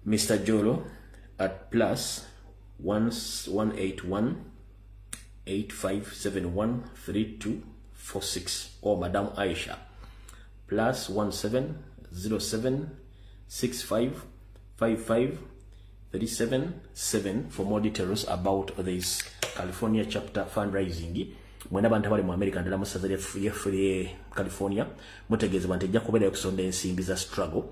Mr. Jolo at +1181 8571 3246 or Madam Aisha +17 07 65 55 37 7 for more details about this California chapter fundraising. Mwena abantu abali mu America ndala mu ssaza lyeffe California, mutegeezebwa nti ejja kubeerayo okusonda ensimbi za struggle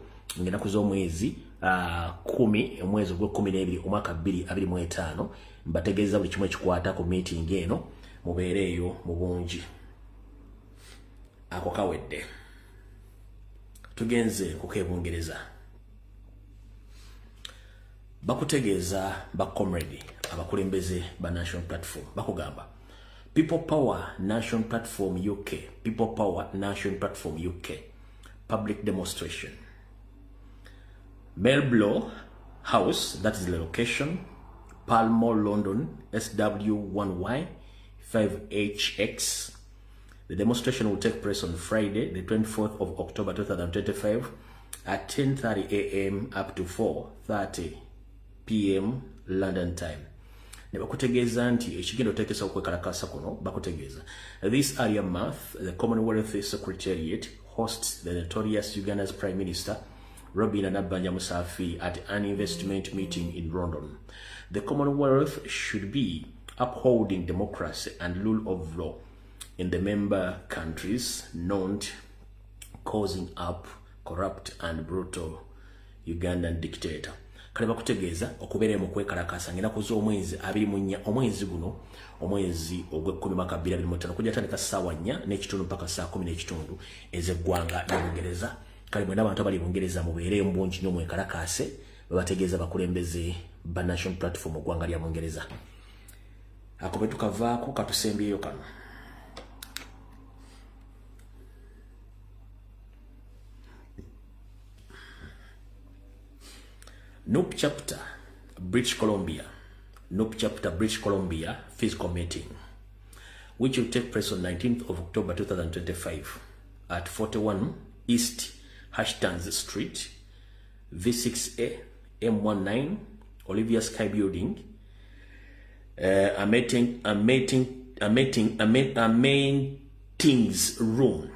ng'ennaku z'omwezi 10, omwezi ogw'e12, omwaka 2025. Mbategeeza buli kimu ekikwata ku meeting eno, mubeereeyo mu bungi. Ako kawedde, tugenze kukeebungereza. Bakutegeeza ba comrade abakulembeze ba National Platform, bakugamba People Power National Platform UK, People Power National Platform UK public demonstration, Melblow House, that is the location, Pall Mall, London, SW1Y 5HX. The demonstration will take place on Friday, the 24th of October 2025 at 10:30 a.m. up to 4:30 p.m. London time. Ne bakutegeeza nti ekigenda oteekesa okwekalakasa kuno, bakutegeeza this earlier month the Commonwealth Secretariat hosts the notorious Uganda's Prime Minister Robin Nabbanja Musafi at an investment meeting in London. The Commonwealth should be upholding democracy and rule of law in the member countries, not causing up corrupt and brutal Ugandan dictator. Kale bakutegeeza okubeera mu kwekalakasa ng'ennaku z'omwezi 24 omwezi guno, omwezi ogw'ekkumi mwaka 2025, kujja tandika ssaawa 4:30 mpaka saa 10:30 ez'eggwanga ly'Obungereza. Kale mwena abantu abali Bungereza mubeere mu bungi nnyo mwekalakaase, babategeeza bakulembeze ba National Platform eggwanga lya Bungereza. Ako bwe tukavaako, katusembyeyo kano. NUP chapter British Columbia, NUP chapter British Columbia physical meeting, which will take place on 19th of October 2025 at 41 East Hastings Street, V6A M19, Olivia Sky Building. A meeting, a meeting, a meeting, a, meet, a meetings room.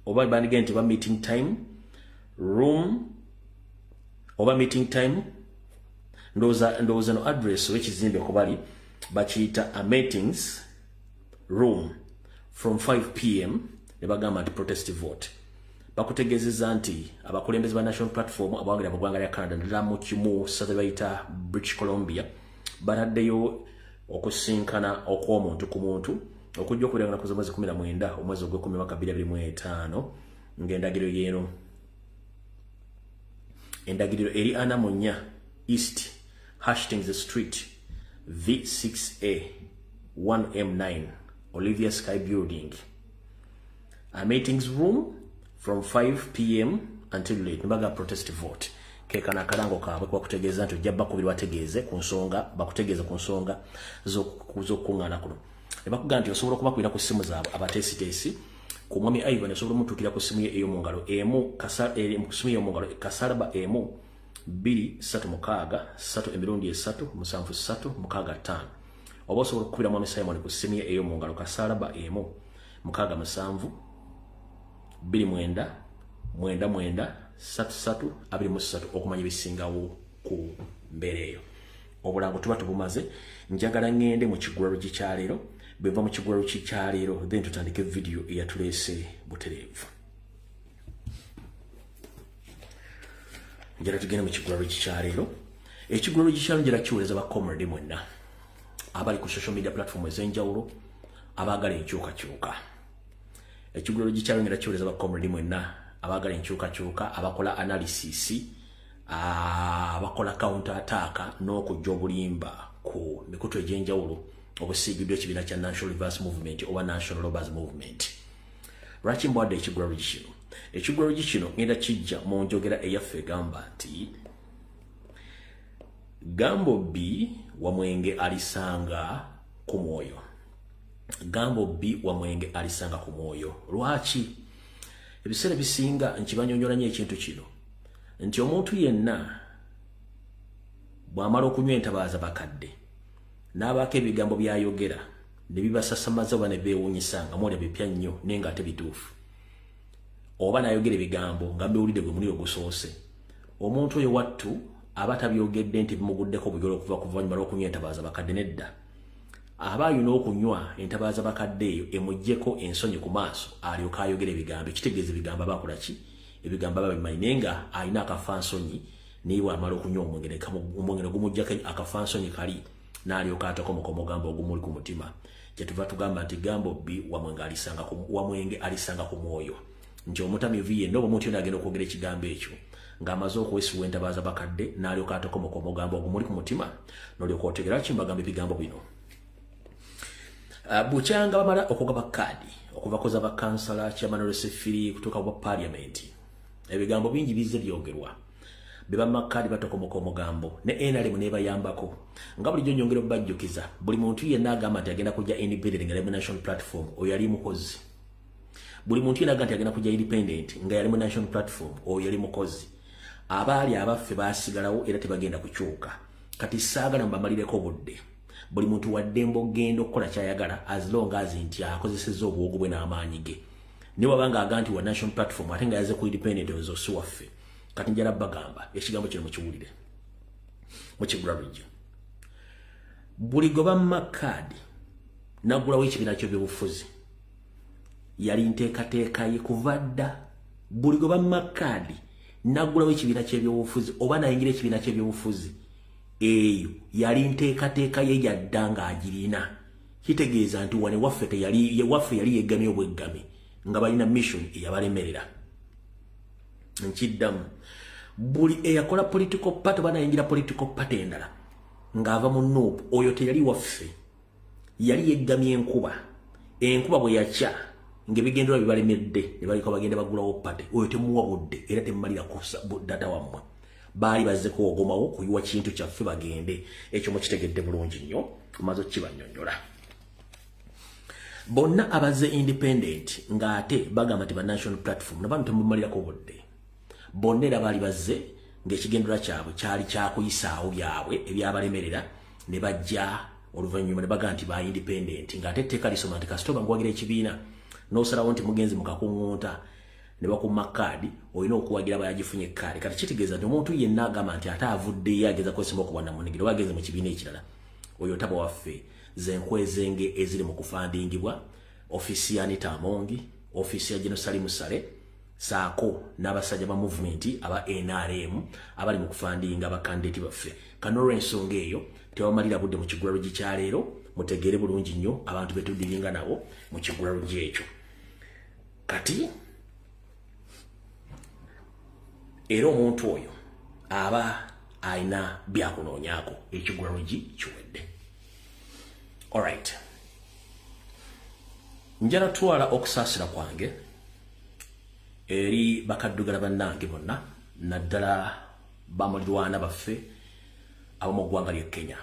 Oba bandigende nti oba meeting time room oba meeting time, ndowooza no address oba ekizimbe kubali bakiyita a meetings room from 5 p.m. Ne bagamba nti protest vote. Bakutegeezezza nti abakulembeze ba National Platform abawangira mu ggwanga lya Canada, naddala mu kimu ssaza bayita British Columbia, bataddeyo okusinkana okw'omuntu ku muntu okujja okubeera nga naku z'omwezi 19 omwezi ogw'ekumi mwaka 2025, ng'endagiriro yeeno, endagiriro eri 44 East Hastings Street, V6A 1M9, Olivia Sky Building, a meetings room from 5 p.m. until late. Nibaga protest vote kekana akalango kaabwe kubakutegeeza nti ojja bakubiri bategeeze ku nsonga, bakutegeeze ku nsonga z'okukuŋŋaana kuno. Ne bakugamba nti osobola okubakubira ku ssimu zaabwe abateesiteesi ku mwami Ivan, osobola omutuukira ku ssimu ye ey'omu ngalo emu, ku ssimu ey'omu ngalo +1 236 333 77365, oba osobola okukubira mwami Simon ku ssimu ye ey'omu ngalo +1 67 29 99 33 23 okumanya ebisingawo ku mbeera eyo. Obulango tuba tubumaze, njagala ŋŋende mu kigulalo kyaleero. Bweva mu kigulalo kyaleero, then tutandike vidiyo eyatuleese butereevu. Njala tugende mu kigulalo kyaleero. Ekigulalo kyaleero njala kiweereza ba comrade mwenna abali ku social media platform ez'enjawulo abaagala enkyukakyuka. Ekigulalo kyaleero njala kiweereza ba comrade mwenna abaagala enkyukakyuka, abakola analysis, abakola counter attack n'okujja obulimba ku mikutu egy'enjawulo obusiigiddwa ekibiina kya National Reverse Movement oba National Robbers Movement. Lwaki mbwadde ekigulalo kino? Ekigulalo kino ngenda kijja mu njogera eyaffe egamba nti gambo b wamwenge alisanga ku mwoyo, gambo b wamwenge alisanga ku mwoyo. Lwaki ebiseera bisinga nkibanyonyola nnyo ekintu kino Nti omuntu yenna bw'amala okunywa entabaaza bakadde n'abaako ebigambo by'ayogera ne bibasasamaza oba ne beewuunyisa nga mwolya bipya nnyo naye ng'ate bituufu, oba n'ayogera ebigambo nga mbiwulidde gwe muliro gusoose, omuntu oyo wattu aba tabyogedde nti bimuguddeko bugero okuva ku luvannyuma lw'okunywa entabaaza bakadde. Nedda, aba alina okunywa entabaaza bakadde eyo emuggyeko ensonyi ku maaso alyoke ayogera ebigambo. Ekitegeeza ebigambo aba akola ki? Ebigambo aba bimanyi, naye nga alina akafansonyi. Naye bw'amala okunywa omwenge, omwenge ne gumuggyako akafansonyi kali, n'alyoka atokomoka omugambo ogumuli ku mutima. Kyetuva tugamba nti gambo bbi wamwenge alisanga ku mwoyo, nti omutamivu yenna oba omuntu yenna agenda okwogera ekigambo ekyo ng'amaze okuwesiwa entabaaza bakadde n'alyoka atokomoka omugambo ogumuli ku mutima, n'olyoka otegeera ki mbagamba ebigambo bino. Bukyanga bamala okugaba kaadi okuva ku za bakansala, chairman Resefiri, kutuuka ku parliament, ebigambo bingi bizze byogerwa. Be bamma kaadi batokomoka omugambo ne NRM nebayambako. Nga bulijjo nyongera okubajjukiza, buli muntu yenna agamba nti agenda kujja independent nga yali mu National Platform, oyo yali mukozi. Buli muntu yenna agamba nti agenda kujja independent nga yali mu National Platform, oyo yali mukozi. Abaali abaffe baasigalawo era tebagenda kukyuka. Kati saagala mbamalireko budde. Buli muntu waddembe okugenda okukola kyayagala as long as nti akozesezza obuwogo bwe n'amaanyi ge. Naye wabanga aga nti wa National Platform ate nga yaze ku independent, ozo si waffe. Kati njala bagamba ekigambo kino mukiwulire mukigula lujja. Buli gwe bamma kaadi naggulawo ekibiina ky'ebyobufuzi yali nteekateeka ye kuva dda. Buli gwe bamma kaadi naggulawo ekibiina ky'ebyobufuzi oba nayingira ekibiina ky'ebyobufuzi, eyo yali nteekateeka ye yadda ng'agirina. Kitegeeza nti wane waffe teyali waffe, yali yeggamye obweggami nga balina mission eyabalemerera. Nkiddamu, buli eyakola political party oba nayingira political party endala ng'ava mu NUP, oyo teyali waffe, yali yeggamye enkuba. Enkuba bwe yakya ng'ebigendera bibalemedde ne balika bagenda bagulawo party, oyo temuwa budde era temumalira data wammwe. Baali bazze kuwogomawo kuyiwa kintu kyaffe bagende. Ekyo mukitegedde bulungi nnyo, maze okkibannyonnyola. Bonna abazze independent ng'ate bagamba nti ba National Platform, nabantu temumalirako budde. Bonna era baali bazze ng'ekigendera kyabwe kyali kyakuyisaawo byabwe ebyabalemerera, ne bajja oluvannyuma ne bagamba nti ba independent, ng'ate etteeka lisoma nti kasita oba ngwagira ekibiina n'osalawo nti mugenzi mu kakuŋŋunta ne bakumma kaadi, olina okuwagira abayagifunye kaadi. Kati kitegeeza nti omuntu yenna agamba nti ate avuddeyo ageza kwesimba okuba namunigiro oba agenze mu kibiina ekirala, oyo taba waffe. Zenkwezenge eziri mu kufandingibwa ofiisi ya Anita Amongi, ofiisi ya General Salim Saleh, saako n'abasajja ba movement aba NRM abali mu kufandinga abakandidati baffe. Kano olw'ensonga eyo tebamalira budde mu kigulalugi kya leero. Mutegeere bulungi nnyo abantu betudiringa nabo mu kigulalugi ekyo. Kati era omuntu oyo aba alina byakunoonyaako. Ekigulalugi kiwedde. Alright, njala twala okusaasira kwange eri bakaddugala bannange bonna, naddala bamulirwana baffe ab'omu ggwanga ly'e Kenya,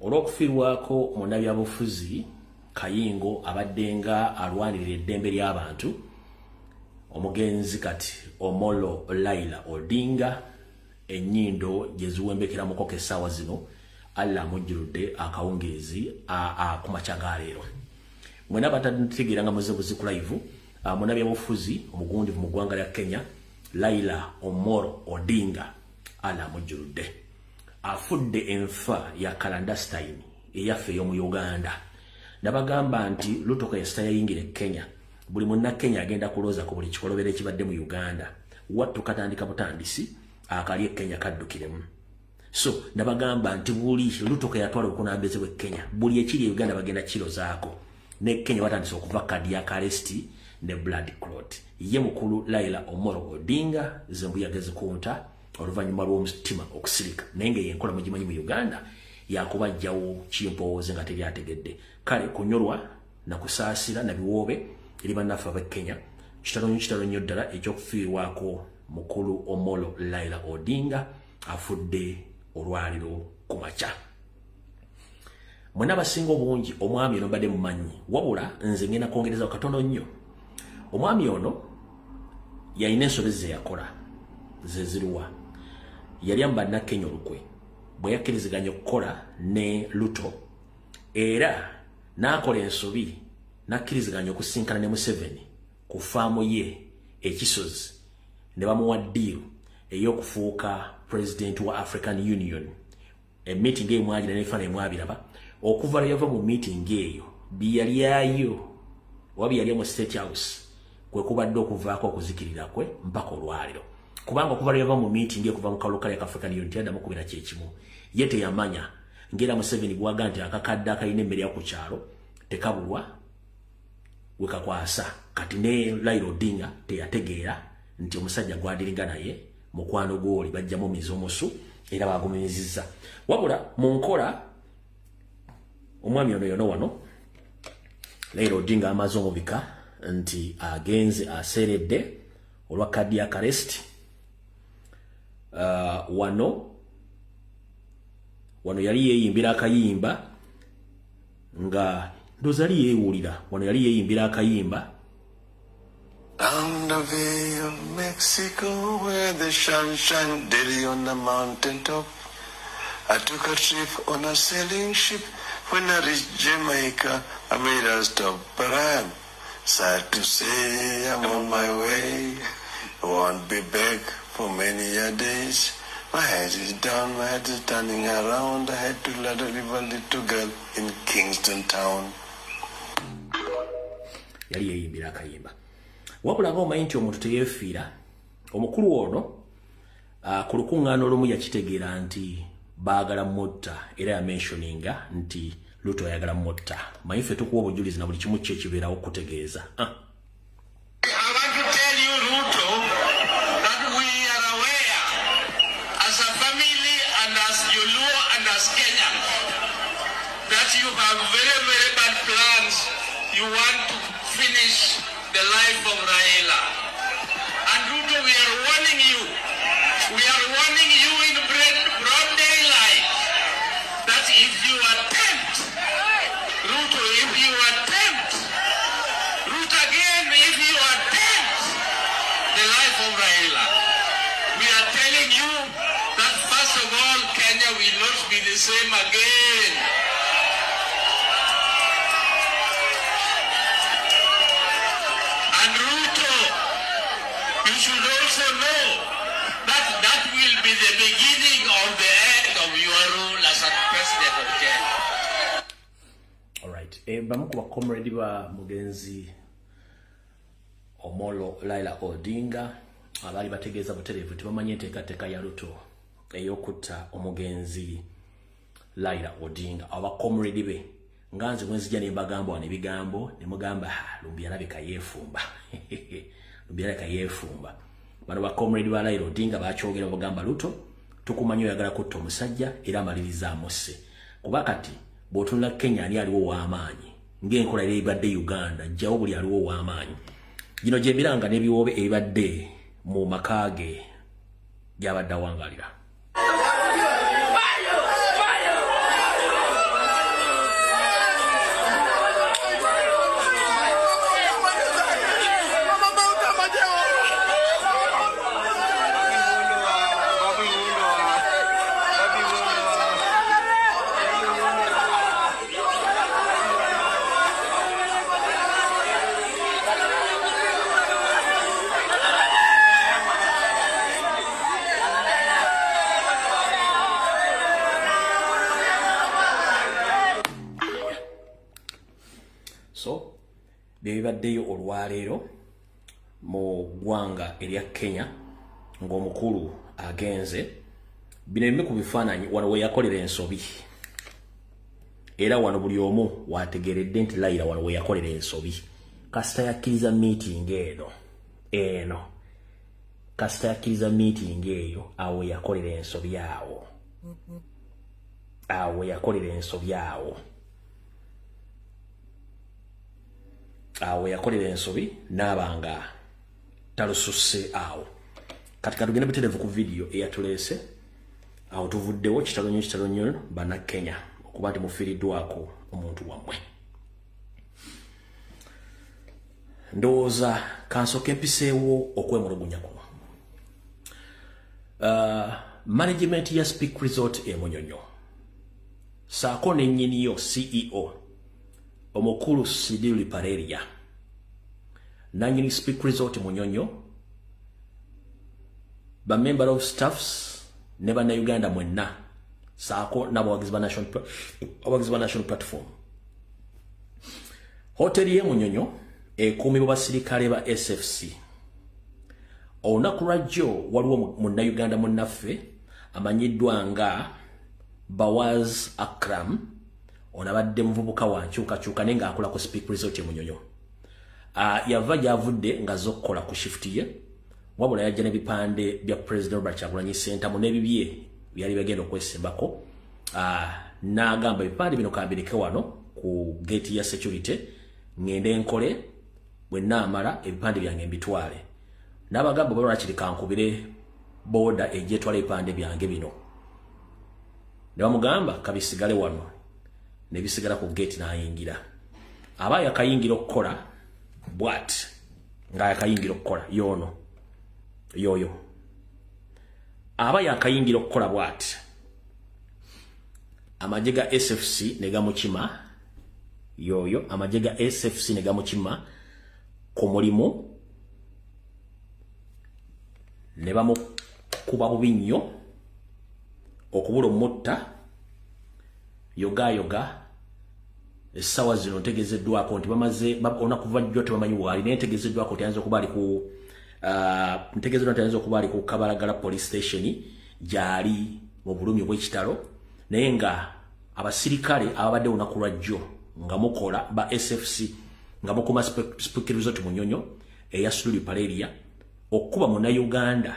olw'okufiirwako munnabyabufuzi Kayingo abadde nga alwanirira eddembe ly'abantu, omugenzi kati Omolo Laila Odinga. Ennyindo gye ziwembekera mukoko essaawa zino, Allah amujjuludde akawungeezi ku makya ga leero. Mwena batategeera nga muze buzi ku live, munnabyabufuzi omugundivu mu ggwanga lya Kenya, Laila Omoro Odinga, Allah amujjuludde, afudde enfa ya clandestine eyaffe ey'omu Uganda. Nabagamba nti Lutoka yasita yayingira e Kenya, buli munna Kenya agenda kulooza ku buli kikolobero ekibadde mu Uganda. Wattu katandika butandisi, akali e Kenya kaddukiremu. So nabagamba nti buli Lutoka yatwala obukulembeze bw'e Kenya, buli ekiri e Uganda bagenda kirozaako. Ne Kenya batandise okuva cardiac arrest ne blood clot. Ye mukulu Laila Omoro Odinga zembuyaga ezikunta oluvannyuma lw'omutima okusirika, naye nga yenkola mugimanyi mu Uganda yakubajjawo kimpowooze nga teryategedde. Kale kunyolwa nakusaasira na biwoobe eri bannaffe ab'e Kenya. Kitalo nnyo, kitalo nnyo ddala ekyokufiirwako mukulu Omolo Laila Odinga, afudde olwaliro ku makya. Mwena abasinga obungi omwami ono mbadde mumanyi, wabula nze ngenda kwongereza katono nnyo. Omwami ono yalina ensobi ze yakola. Ze ziruwa? Yali amba Kenya olukwe bwe yakkiriziganya okukola ne Ruto, era n'akola ensobi n'akkiriziganya okusinkana ne Museveni ku faamu ye ekisozi ne bamuwa deal ey'okufuuka president wa African Union. Meeting eyo mwagira n'ebifaananyi mwabiraba. Okuva lwe yava mu meeting eyo, byeyalyayo oba byeyalya mu State House kwe kubadde okuvaako okuzikirira kwe mpaka olwaliro, kubanga okuva lwe yava mu meeting eyo, kuva mu kalulu kali aka African Union, teyaddamu kubeera kyekimu. Ye teyamanya ngera Museveni gwaga nti akakadde akalina emmere ya ku kyalo tekabulwa wekakwasa. Kati ne Raila Odinga teyategeera nti omusajja gwadiringa naye mukwano gwoli bajjamu mizi omusu, era bagumizizza. Wabula mu nkola omwami ono yono wano Raila Odinga amaze omubika nti agenze aseeredde olwa cardiac arrest. Wano yali yeeyimbira akayimba nga ndowooza yali yeewulira. Wano yali yeeyimbira akayimba. Down the Bay of Mexico, where the sun shines daily on the mountain top. I took a trip on a sailing ship. When I reached Jamaica, I made a stop. But I'm sad to say I'm on my way. I won't be back for many a days. My head is down, my head is turning around. I had to let a little girl in Kingston Town. Yali yeeyimbira akayimba. Wabula nga omanyi nti omuntu teyeefiira, omukulu ono ku lukuŋŋaana olumu yakitegeera nti baagala mutta, era yamentioninga nti Ruto ayagala mutta. Manyi ffe tukuwa obujulizi na buli kimu ki ekibeerawo okutegeeza. I want to tell you, Ruto, that we are aware as a family and as Joluo and as Kenyans that you have very, very bad plans. You want to finish the life of Raila. And Ruto, we are warning you. We are warning you in broad daylight that if you attempt, Ruto, if you attempt, Ruto again, if you attempt the life of Raila, we are telling you that first of all, Kenya will not be the same again. And Ruto, you should also know that that will be the beginning of the end of your rule as a president of Kenya. Alright. Bamu ku bacomrade ba mugenzi Omolo Raila Odinga abaali bategeeza butereevu nti bamanyi enteekateeka ya Ruto ey'okutta omugenzi Raila Odinga. Abacomrade be nga nze bwe ne mbagamba wano ebigambo ne mugamba, "Lumbi alabika yeefumba, Lumbi alabika yeefumba." Bano bacomrade ba Raila Odinga bakyogera, bagamba, "Ruto, tukumanyi oyagala kutta omusajja era amaliriza amusse." Kuba kati bw'otunula Kenya, ani aliwo ow'amaanyi? Ng'enkola era ebadde Uganda, jjawo buli aliwo ow'amaanyi. Gino gye miranga n'ebiwoobe ebibadde mu maka ge gy'abadde awangalira. So byebibaddeyo olwaleero mu ggwanga erya Kenya ng'omukulu agenze. Bino ebimu ku bifaananyi wano we yakolera ensobi, era wano buli omu wategeredde nti Raila wano we yakolera ensobi. Kasita yakkiriza meeting eno, kasita yakkiriza meeting eyo, awo yakolera ensobi, awo yakolera ensobi, awo yakolera ensobi n'aba nga talususse awo. Kati katugende butereevu ku vidiyo eyatuleese awo. Tuvuddewo. Kitalo nnyo, kitalo nnyo Bannakenya okuba nti mufiiriddwako omuntu wammwe. Ndowooza kansooke mpiseewo okwemulugunya kuno. Management ya Speke Resort e Munyonyo, saako nennyiniyo CEO omukulu Sudhir Ruparelia, nannyini Speke Resort Munyonyo, ba member of staffs ne bannayuganda mwenna, saako n'abawagizi ba National Platform. Hoteri ye Munyonyo ekuumibwa basirikale ba SFC. Olunaku lwajjo waliwo munnayuganda munnaffe amanyiddwa nga Bawaz Akram. Ono abadde muvubuka wa nkyukakyuka naye ng'akola ku Speke Resort e Munyonyo. Yava gy'avudde ng'azze okukola ku shift ye, wabula yajja n'ebipande bya President Robert Kyagulanyi Ssentamu n'ebibye byali bagenda okwesimbako, n'agamba, "Ebipande bino kambireke wano ku gate ya security, ŋŋende nkole, bwe nnaamala ebipande byange mbitwale." N'abagamba, "Bwe lwakiri kankubire boda ejja etwala ebipande byange bino." Ne bamugamba, "Kabisigale wano." Ne bisigala ku gate, n'ayingira. Aba yakayingira okukola bw'ati, nga yakayingira okukola, yoono yoyo aba yakayingira okukola bw'ati, amagye ga SFC ne gamukima. Yoyo amagye ga SFC ne gamukima ku mulimu ne bamukuba bubi nnyo okubula omutta. Yogayoga essaawa zino ntegezeddwako nti bamaze olunaku lwajjo tebamanyi waali, naye ntegezeddwako nti ayinza okuba ali ku ntegezeddwa nti ayinza okuba ali ku Kabalagala Police Station, gyali mu bulumi obw'ekitalo. Naye nga abasirikale ababadde olunaku lwajjo nga mukola ba SFC, nga mukuma Speke Resort Munyonyo eya Sudhir Ruparelia, okuba munnayuganda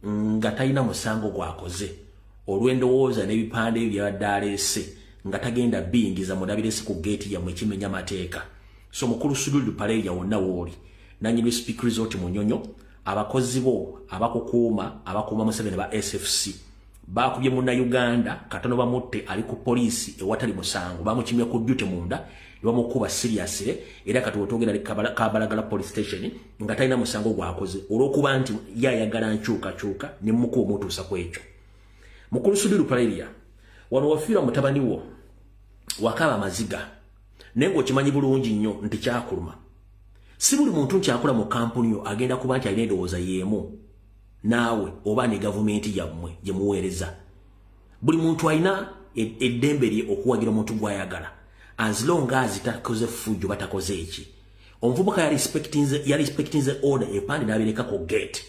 nga talina musango gwakoze olw'endowooza n'ebipande ebyo byabadde aleese nga tagenda biyingiza, munabirese ku geeti yammwe, kimenya mateeka. So mukulu Sudhir Ruparelia, wonna wooli nanyini Speke Resort Munyonyo, abakozi bo abakukuuma, abakuuma Museveni ba SFC, bakubye munnayuganda katono bamutte. Ali ku poliisi ewatali musango. Bamukimye ku duty munda ne bamukuba seriously, era kati wetwogera Kabalagala Police Station nga talina musango gwakoze, olw'okuba nti yayagala nkyukakyuka ne mukuba omutuusa ku ekyo. Mukulu Sudhir Ruparelia, wano wafiirwa mutabani wo, wakaba amaziga, naye ng'okimanyi bulungi nnyo nti kyakuluma. Si buli muntu nti akola mu kampuni yo agenda kuba nti alina endowooza y'emu naawe oba ne gavumenti yammwe gye muweereza. Buli muntu alina eddembe lye okuwagira omuntu gw'ayagala, as long as takoze ffujjo, batakoze eki. Omuvubuka yali respectinze order, epande n'abireka ku gate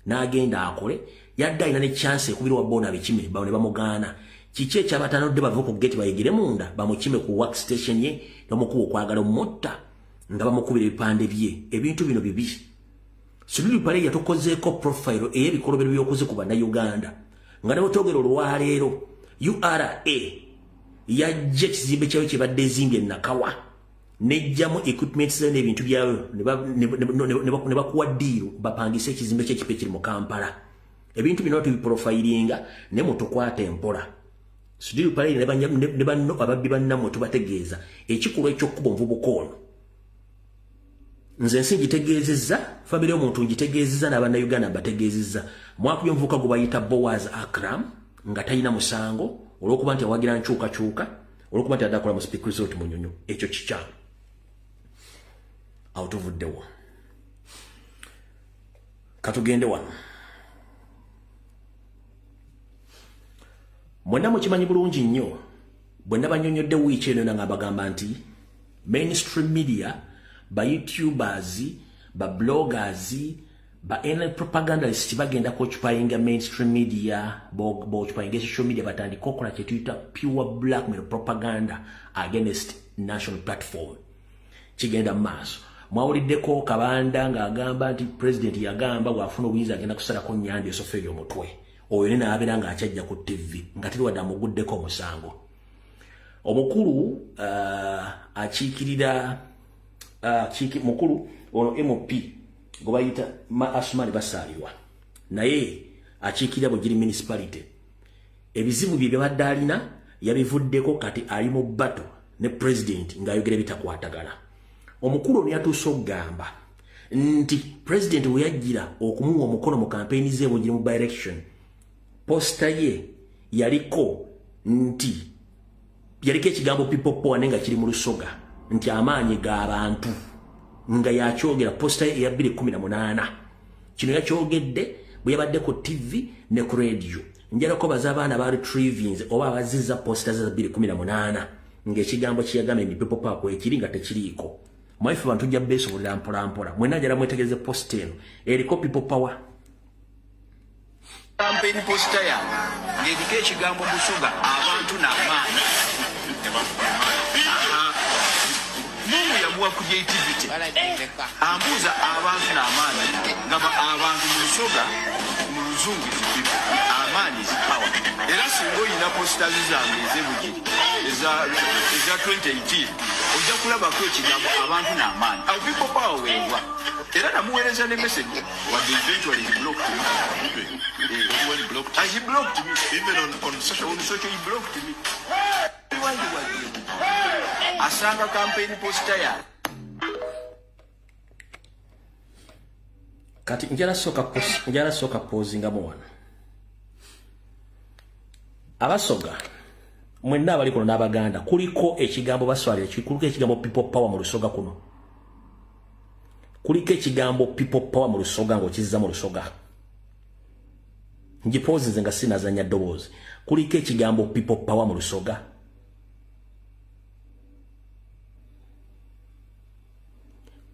n'agenda akole. Yadde alina ne chance ekubira wa boda abikime, ne bamugaana. Kiki ekyabatanodde bave ku gate bayigire munda bamukime ku work station ye, bamukuba okwagala omutta nga bamukubira ebipande bye? Ebintu bino bibi. Sudhir Ruparelia, yatukozeeko profile ey'ebikolobero by'okoze ku bannayuganda, nga ne bwetwogera olwaleero URA yajja ekizimbe kyayo kyebadde ezimbye Nakawa, nejjamu equipment zayo n'ebintu byayo, ne bakuwa deal bapangise ekizimbe kyekipa ekiri mu Kampala. Ebintu bino tubiprofilinga ne mutukwata empola. Sudhir Ruparelia ne banno ababbi bannammwe, tubategeeza ekikolwa ekyokkuba omuvubuka ono. Nze ensi ngitegeezezza, famire y'omuntu ngitegeezezza, n'abannayuganda mbategeezezza. Mwakubye omuvubuka gwe bayita Boaz Akram nga talina musango, olw'okuba nti awagira nkyukakyuka, olw'okuba nti adde akola mu Speke Resort Munyonyo. Ekyo kikyamu. Awo tuvuddewo, katugende wano. Mwenna mukimanyi bulungi nnyo, bwe nabanyonyodde wiiki eno nga mbagamba nti mainstream media, ba YouTubers, ba bloggers, ba NL propagandist bagenda kuoccupyinga mainstream media, boccupyinga social media, batandika okukola kye tuyita pure blackmail propaganda against National Platform. Kigenda mu maaso. Mwawuliddeko Kabanda ng'agamba nti President yagamba bw'afuna obuyinza agenda kusalako Nyanda esofa ey'omutwe. Oyo ne naabeera ng'akyajja ku TV nga teri wadde amuguddeko omusango. Omukulu akiikirira mukulu ono MP gwe bayita Asumani Basaalirwa, naye akiikirira Bugiri Municipality, ebizibu bye byabadde alina yabivuddeko, kati ali mu battle ne President ng'ayogera ebitakwatagana. Omukulu ono yatuuse okugamba nti President we yajjira okumuwa omukono mu kampeyini ze Bugiri mu by-election. Poster ye yaliko nti yaliko ekigambo people power nenga kiri mu Lusoga nti amaanyi g'abantu nga yakyogera poster ye eya 2018. Kino yakyogedde bwe yabadde ku TV ne ku radio. Njala ko baza abaana ba retrievings oba abaziza poster za 2018 ng'ekigambo kiyagambye ni people power ekiri nga tekiriiko. Mwaife bantu tujja beesobolera mpola mpola. Mwenna njala mwetegereze poster eno eriko people power. Campaign poster ya ng'eriko ekigambo Busoga abantu n'amaanyi. Mungu yamuwa creativity. Ambuuza abantu n'amaanyi nga abantu mu Lusoga mu Luzungu is people, amaanyi is power. Era singa oyina posters zange ez'ebugiri eza 2018 ojja kulabako ekigambo abantu n'amaanyi. Awo people power weegwa. Era namuweereza ne message wadde eventually he blocked me. He blocked me. Even on social, on social he blocked me. Asanga campaign poster ya. Kati njala soka pozinga mu wano. Abasoga mwenna abali kuno n'Abaganda kuliko ekigambo baswalira kuliko ekigambo people power mu Lusoga kuno. Kuliko ekigambo people power mu Lusoga ng'okizza mu Lusoga. Ngipozinze nga sinazannya ddoboozi. Kuliko ekigambo people power mu Lusoga.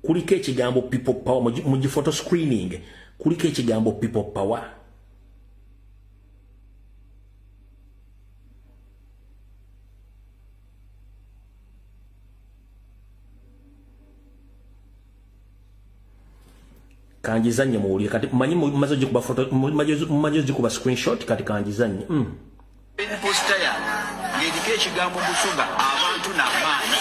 Kuliko ekigambo people power mu photo screening. Kuliko ekigambo people power. Kanjizanye muwulire kati manyi mumaze ogikuba photo mumaze ogikuba screenshot kati kanjizanye. Poster ya ng'eriko ekigambo Busoga abantu n'amaanyi.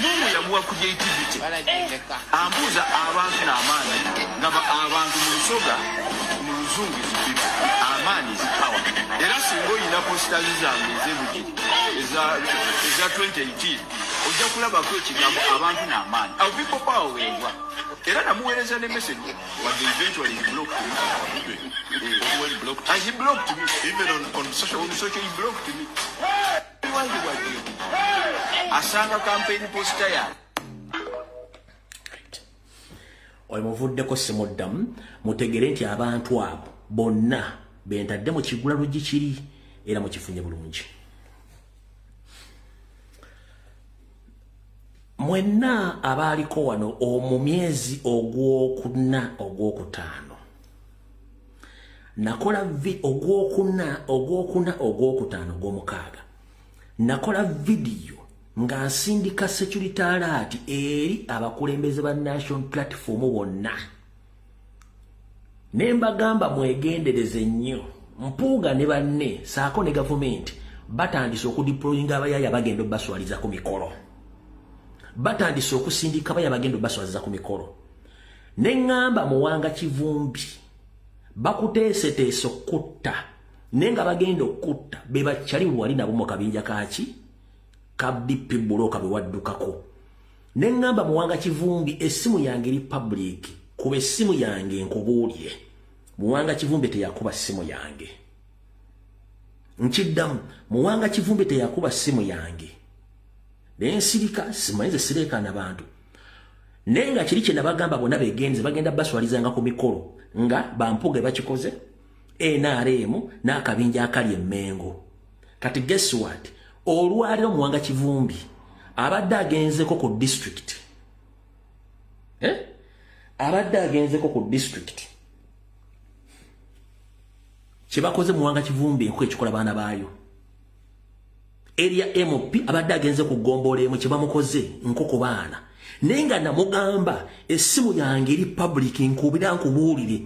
Mungu yamuwa creativity. Ambuuza abantu n'amaanyi nga abantu mu Lusoga mu Luzungu is people, amaanyi is power. Era singa oyina posters zange ez'ebugiri eza 2018 ojja kulabako ekigambo abantu n'amaanyi. Awo people power weegwa. Era namuweereza ne message wadde eventually he blocked me. He blocked me. Even on social, on social he blocked me. Asanga campaign poster ya. Right. Oyo muvuddeko simuddamu mutegere nti abantu abo bonna bentadde mu kigula luggi kiri era mukifunye bulungi. Mwenna abaaliko wano mu myezi ogwokuna ogwokutaano nakola ogwokuna ogwokuna ogwokutaano ogwomukaaga nakola vidiyo nga nsindika security alert eri abakulembeze ba National Platform bonna ne mbagamba mwegendereze nnyo. Mpuuga ne banne saako ne gavumenti batandise okudeployinga abayaya bagenda obbaswaliza ku mikolo. Batandise okusindika abayaya bagenda obbaswaliza ku mikolo. Ne ŋŋamba Muwanga Kivumbi bakuteeseteese okutta naye nga bagenda okutta be bakyali wali nabo mu kabinja kaaki ka DP Buloka be waddukako. Ne ŋŋamba Muwanga Kivumbi essimu yange eri public, kuba essimu yange nkubuulire. Muwanga Kivumbi teyakuba ssimu yange. Nkiddamu, Muwanga Kivumbi teyakuba ssimu yange. Ne nsirika, simanyi nze sireekaana bantu. Naye nga kiri kye nabagamba bonna beegenze bagenda baswalizanga ku mikolo nga bampuge bakikoze NRM n'akabinja akali emmengo. Kati guess what? Olwaliro Muwanga Kivumbi abadde agenzeko ku district. Abadde agenzeko ku district. Kyebakoze Muwanga Kivumbi enku ekikola baana baayo. Area MP abadde agenze ku ggombolola emu kye bamukoze nkoko baana. Naye nga namugamba essimu yange eri public nkubira nkubuulire.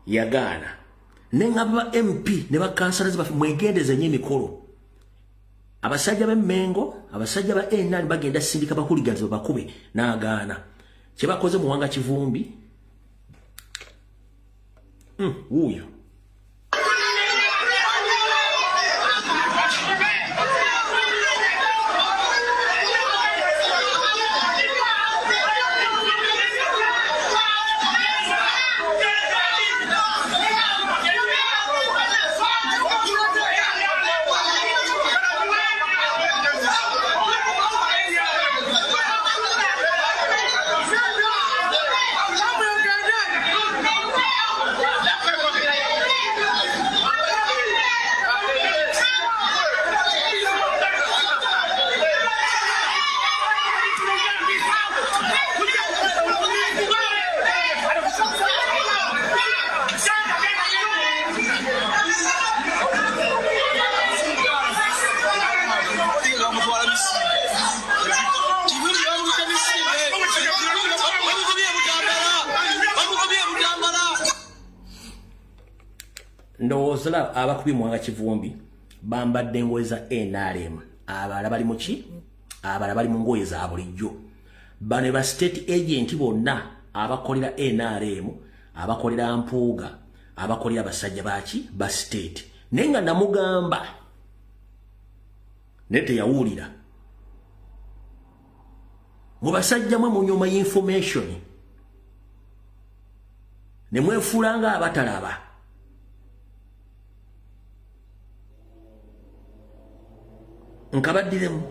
Yagaana. Ne ngamba MP ne bakansala baffe mwegendeze nnyo emikolo. Abasajja b'Emmengo, abasajja ba NRM bagenda sindika bakuliganza bakube n'agaana. Kye bakoze Muwanga Kivumbi wuuyo. Ndowooza abakubi Muwanga Kivumbi bambadde engoye za NRM, abalala bali mu ki? Abalala bali mu ngoye za bulijjo. Bano ba state agent bonna abakolera NRM, abakolera Mpuuga, abakolera abasajja baki ba state. Naye nga namugamba naye teyawulira. Mu basajja mwe munyuma information ne mwefuula nga abatalaba. Nkabaddiremu.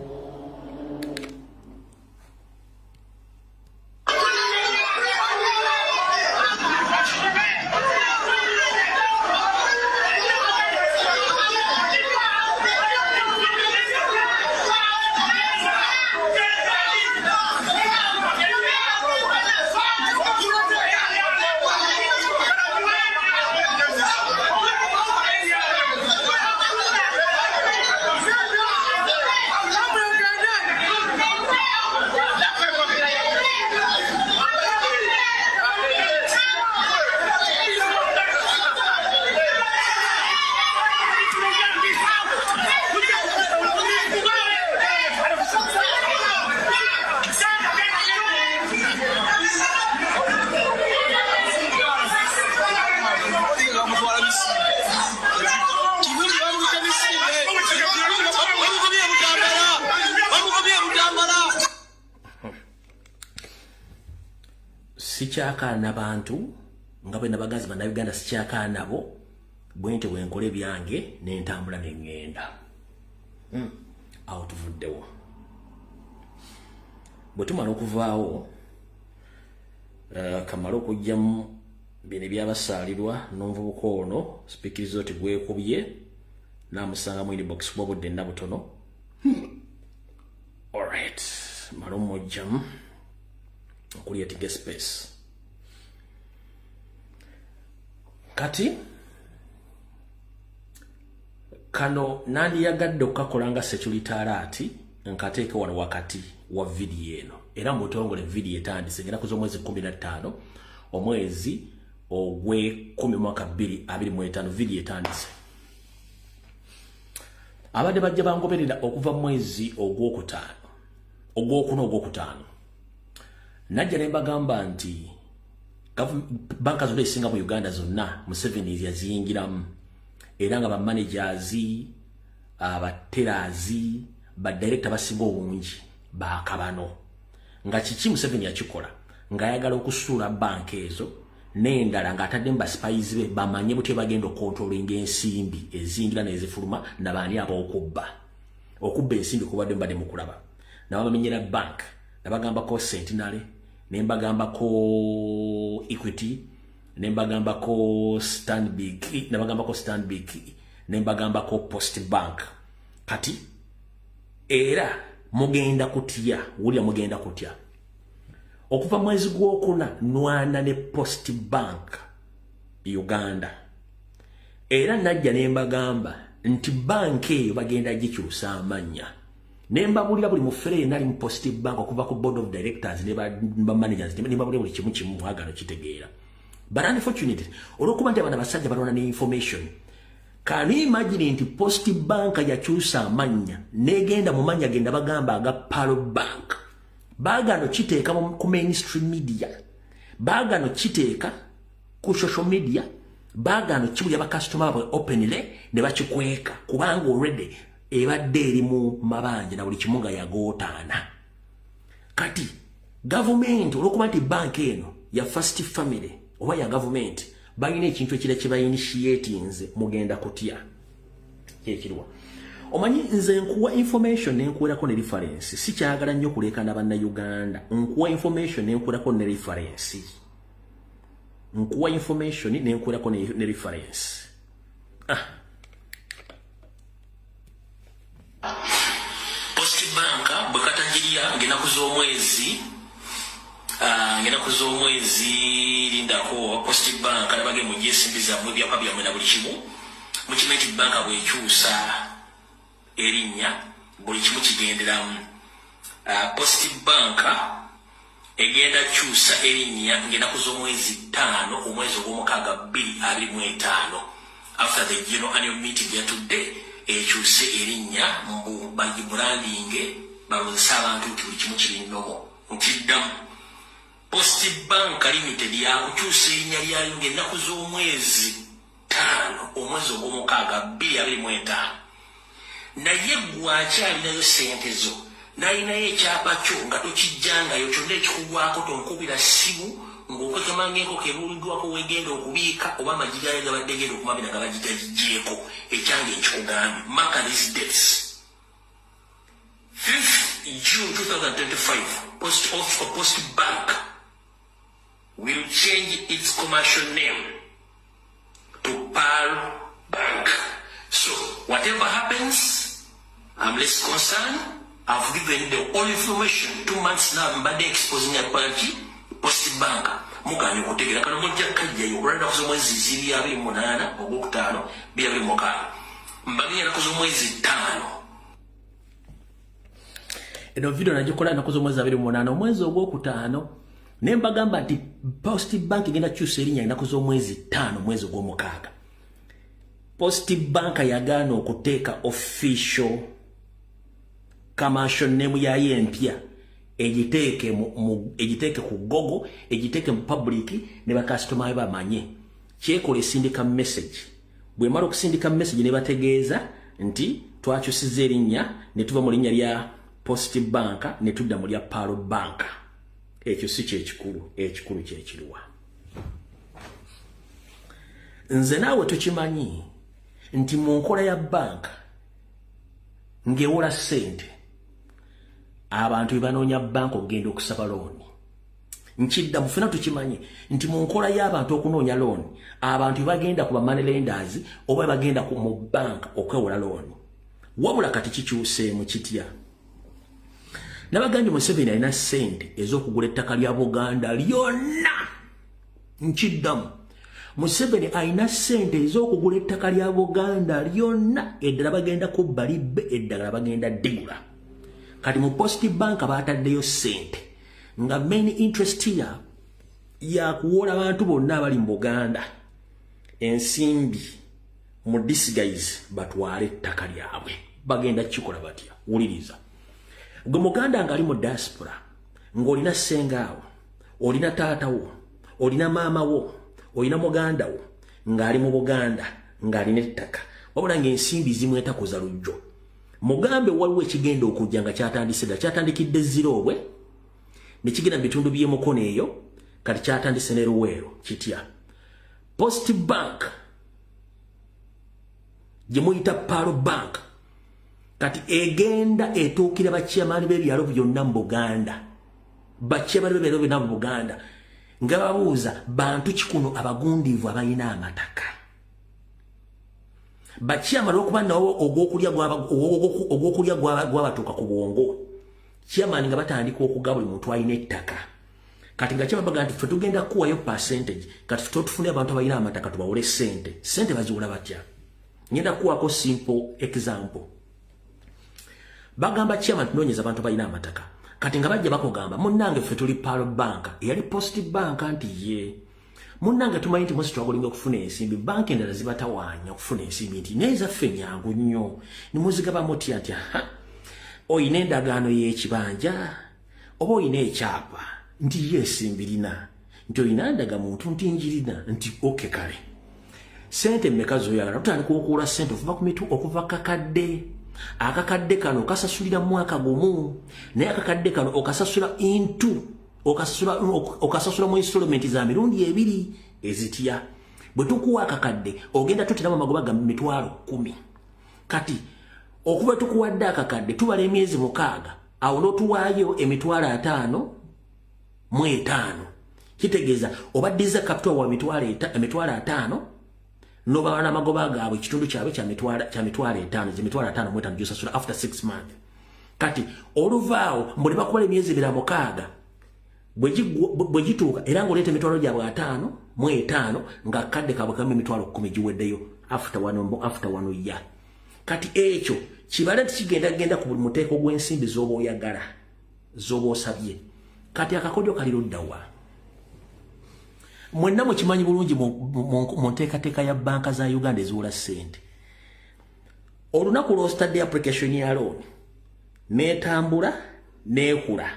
Sikyakaana bantu nga bwe nabagazi bannayuganda, sikyakaana nabo bwente bwe nkola ebyange n'entambula ne ŋŋenda. Awo tuvuddewo. Bwe tumala okuvaawo, kamala okuggyamu bino ebyabasaalirwa n'omuvubuka ono sipiikirizo ti gwekubye n'amusanga mu inbox kuba budde nna butono. Alright, mala omujjamu okuliatinga space. Kati kano nandiyagadde okukakola nga security alert nkateeke wano wakati wa vidiyo eno, era mu butongole vidiyo etandise ngenda kuza omwezi 15 omwezi ogw'ekumi mwaka 2025 vidiyo etandise. Abadde bajja bangoberera okuva mu mwezi ogwokutaano, ogwokuna, ogwokutaano. Najja ne mbagamba nti banka zonna ezisinga mu Uganda zonna Museveni yaziyingiramu, era nga bamanagers, abaterazi, badirector basinga obungi bakabano. Nga kiki Museveni yakikola? Ng'ayagala okusuula banka ezo n'endala ng'ataddemu basipayizi be bamanye butya bagenda okukontrolinga ensimbi eziyingira n'ezifuluma nabaani ab'okubba. Okubba ensimbi kubadde mbadde mukulaba. Nabamenyera bank, nabagambako Centenary, ne mbagambako Equity, ne mbagambako Stanbic, nabagambako Stanbic, ne mbagambako Post Bank. Kati era mugenda kutya, wulira mugenda kutya. Okuva mwezi gwokuna nwana ne Post Bank Uganda. Era najja ne mbagamba nti banka eyo bagenda gikyusa amannya. Ne mbabulira buli mufere yenna ali mu Post Bank okuva ku board of directors ne ba managers, ne mbabulira buli kimu kimu mwagala kitegeera. But unfortunately, olw'okuba nti abana basajja balwana ne information, can you imagine nti Post Bank yakyusa amannya n'egenda mu mannya genda bagamba aga Palo Bank. Baagano kiteeka ku mainstream media, baagano kiteeka ku social media, baagano kibulya bakasitoma baabwe openly ne bakikweka, kubanga already ebadde eri mu mabanja na buli kimu nga yagootaana. Kati gavumenti olw'okuba nti banka eno ya first family oba ya gavumenti, balina ekintu ekira kye bayinitiatinze, mugenda kutya. Kyekiriwa? Omanyi nze nkuwa information nenkuwerako ne reference. Sikyagala nnyo kuleekana bannayuganda. Nkuwa information nenkuwerako ne reference. Nkuwa information nenkuwerako ne reference. Post Bank bwe katagirya ng'ennaku z'omwezi, ng'ennaku z'omwezi lindako Post Bank nabage mugye ensimbi zammwe, ebyapa byammwe na buli kimu. Mukimanyi nti banka bw'ekyusa erinnya buli kimu kigenderamu. Post Bank egenda kyusa erinnya ng'ennaku z'omwezi 5 omwezi ogw'omukaaga 2025. After the general annual meeting yatudde, ekyuse erinnya, mbu bagibrandinge, balowozesa abantu nti buli kimu kiri normal. Nkiddamu, Post Bank Limited yakukyusa erinnya lyayo ng'ennaku z'omwezi 5, omwezi ogw'omukaaga, 2025. Naye gwakyalinayo sente zo, nalinayo ekyapa kyo nga tokijjangayo, kyonna ekikugwako tonkubira ssimu ng'okwekema ng'enkoko ebuuliddwako wegenda okubiika oba amagi gayo gabadde genda okumabina nga bagigagiggyeko. Ekyange nkikugambye, mark these dates: 5th June 2025, Post of Post Bank will change its commercial name to Pearl Bank. So whatever happens, I'm less concerned. I've given the all information. 2 months now mbadde exposing yakolaki Post Bank, muganye okutegeera. Kano mujja kajjayo olwa ennaku z'omwezi 28 ogwokutaano 2026. Mbagenya ennaku z'omwezi 5. Eno video nagikola ennaku z'omwezi 28, omwezi ogwokutaano, naye mbagamba nti Post Bank egenda kukyusa erinnya ennaku z'omwezi 5, omwezi ogw'omukaaga. Post Bank yagaana okuteeka official commercial name yayo empya, egiteeke ku Google, egiteeke mu public ne bakasitoma be bamanye. Kyekola, esindika message. Bwemala okusindika message ne bategeeza nti twakyusiza erinnya ne tuva mu linnya lya Post Bank ne tudda mu lya Pearl Bank. Ekyo si kyekikulu. Ekikulu kyekiruwa? Nze naawe tukimanyi nti mu nkola ya banka ng'ewola ssente, abantu bebanoonya banka okugenda okusaba looni. Nkidda, mufena tukimanyi nti mu nkola y'abantu okunoonya looni, abantu bebagenda ku ba money lenders oba bagenda mu banka okwewola looni. Wabula kati kikyuseemu kitya? Nabagambye, Museveni alina ssente ez'okugula ettaka lya Buganda lyonna. Nkiddamu, Museveni alina ssente ez'okugula ettaka lya Buganda lyonna. Eddala bagenda kubba libbe, eddagala bagenda ddigula. Kati mu Post Bank bataddeyo ssente nga main interest ya yakuwola abantu bonna abali mu Buganda ensimbi mu disguise batwale ettaka lyabwe. Bagenda kikola batya? Wuliriza, gwe muganda ng'ali mu diaspora, ng'olina ssengaawo, olina taatawo, olina maama wo, olina muganda wo ng'ali mu Buganda ng'alina ettaka, wabula ng'ensimbi zimwetakuza lujjo, mugambe waliwo ekigenda okujja nga kyatandise dda. Kyatandikidde Ziroobwe ne kigenda mu bitundu by'emukono eyo, kati kyatandise ne Luweero. Kitya? Post Bank gye muyita Pearl Bank kati egenda etuukira bachairman b'ebyalo byonna mu Buganda, bachairman b'ebyalo byonna mu Buganda, nga babuuza bantu kikuno abagundiivu abalina amataka. Bachairman olwokuba nawo ogwokulya gwabatuuka ku bwongo, chairman nga batandika okuga buli muntu alina ettaka. Kati nga chairman baga nti ffe tugenda kuwayo percentage, kati ffe tufune abantu abalina amataka tubawole ssente. Ssente baziwola batya? Ngenda kuwako simple example. Bagamba chairman, tunoonyeza abantu balina amataka. Kati nga bajja bakugamba, munnange ffe tuli Pearl Bank, eyali Post Bank, nti ye munnange tumanyi nti musi twagolinga okufuna ensimbi, banka endala zibatawaanya okufuna ensimbi, nti naye zaffe nyangu nnyo. Nimuzigaba mutya? Nti aha, oyina endagaano y'ekibanja oba oyina ekyapa? Nti ye esimbirina. Nti oyina ndagamuntu? Nti njirina. Nti okay, kale sente mmeka zoyagala? Tutandika okuwula sente okuva ku mitu, okuva kakadde. Akakadde kano okasasulira mwaka gumu, naye akakadde kano okasasula into okasasula mu installment za mirundi ebiri. Ezitya? Bwe tukuwa akakadde, ogenda tuteramu amagoba ga 100,000. Kati okuba tukuwadde akakadde, tubala emyezi 6, awo n'otuwaayo 550,000. Kitegeeza obaddiza capital wa 50,000, nobaba n'amagoba gaabwe, ekitundu kyabwe kya 50,000, 55,000 gyosasula after 6 months. Kati oluvaawo mbwe ne bakukola emyezi ebira 6, bwe gituuka era ng'oleeta emitwalo gyabwe 55, nga kadde kaabwe kamu 10,000 giweddeyo after one year. Kati ekyo kibale nti kigenda genda ku buli muteeko gw'ensimbi z'oba oyagala, z'oba osabye. Kati akakodyo kali luddawa? Mwenna mukimanyi bulungi mu nteekateeka ya banka za Uganda eziwola ssente. Olunaku lw'ositadde application ya loan n'etambula n'ekula,